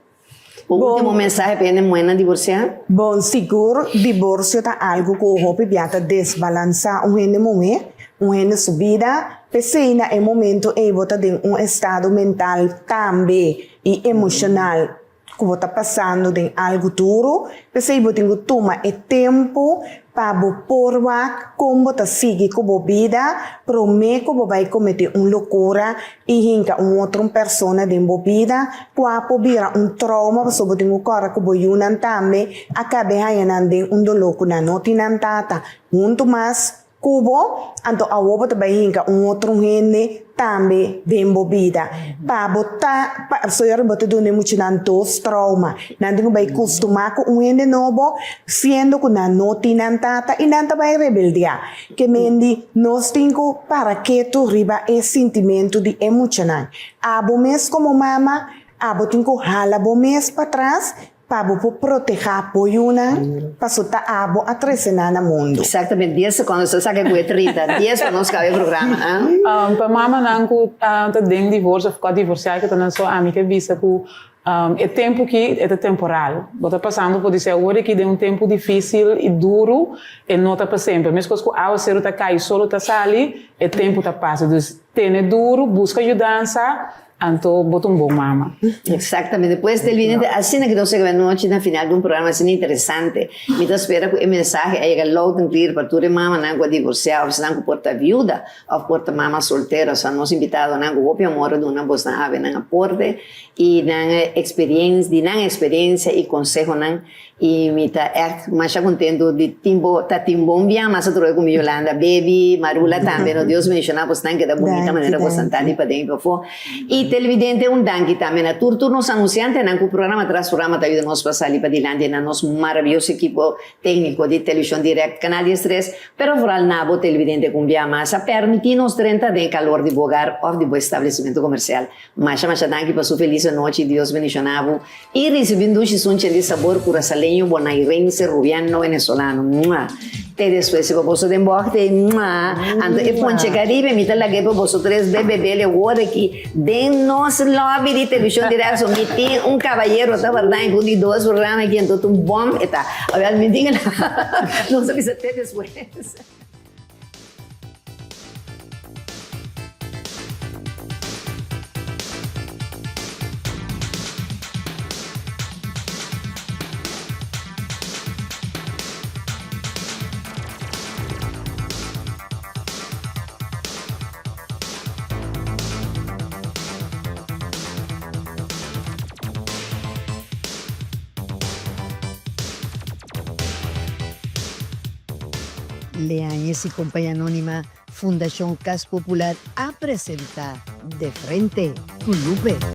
Un ultimo mensahe pa hende muhénan divorsiá? Bon, sigur diborsio ta algu ku hopi bia ta desbalansá un hende muhé, un hende su bida. P'esei na e momento ei bo ta den un estado mental tambe i emoshonal ku bo ta pasando den algu duru. P'esei bo tin ku tuma e tempu Pa bo por wak kon bo ta sigui ku bo bida promé ku bo bai kometé un lokura i hinka un otro un persona den bo bida kua por bira un trouma pasobra bo tin ku kòrda ku bo yunan tambe a kab'é haña nan den un doló ku nan no tin nan tata huntu mas. Ku bo, anto awor bo ta bai hinka un otro hende tambe den bo bida. Pa bo ta, pa, soyor bo ta duna e muchanan dos trauma. Nan tin ku bai kustumá ku un hende nobo, siendo ku nan no tin nan tata i nan ta bai rebeldiá. Ke mendi nos tin ku para ketu riba e sintimentu di e muchanan. Abo mes komo mama, abo tin ku hala bo mes patras Pa bo por protehá bo yunan, paso ta abo a trese nan na mundu. Exactamente, dies secondo, sa saca cu e 30, dies pa nos caba e programa, ah. Pa mamanan cu ta den divorcio of cu a divorcia cu ta nan so ami ke bisa cu e tempo ki e ta temporal. Bo ta pasando podise awor aki den un tempo dificil y duro, e no ta pa semper. Mescos cu awaceru ta cay, solo ta sali, e tempo ta pasa. Dus tene duro, busca yudansa. Anto bo ta un bon mama. Exactamente. Pues televidente, asina ki nos a kaba anochi na final di un programa asina interesante. Mi ta spera ku e mensahe a yega loud and clear pa tur e mamanan ku a divorsiá òf esnan ku por ta viuda òf por ta mama soltero. Osea nos invitadonan ku hopi amor a duna bosnan awe nan aporte i nan experiencia, di nan experiencia i consehonan. I mi ta ègt masha kontentu di tin bo ta tin bon biaha mas atrobe ku mi Yolanda, Baby, Marula tambe no Dios bendishoná bosnan keda bunita manera bosnan ta di paden i pafó. I televidente un danki tambe na tur tur nos anunsiantenan ku programa tras programa ta yuda nos pa sali padilanti na nos maravioso ekipo tékniko di Televishon Dirèkt Kanal 13 pero vooral na bo televidente ku un biaha mas a pèrmití nos drenta den e kalor di bo hogar òf di bo establesimentu komersial. Masha masha danki pa su felis anochi Dios bendishoná bo. I ricibi un dushi sunchi di sabor curasaleño, bonairense, rubiano, venezolano. Mua! Te despues si pa boso den bochte. Mua! Anto e ponche Caribe mi ta lag'é pa boso tres be bebele awor aki den nos lobby di Television Directo. Mi tin un cabayero ta warda mi pun di dos programa aki anto ta un bom e ta. Awel mi tin nos a bisa te despues. Leañez y Compañía Anónima, Fundacion Cas Popular a presenta De Frente cu Lupe.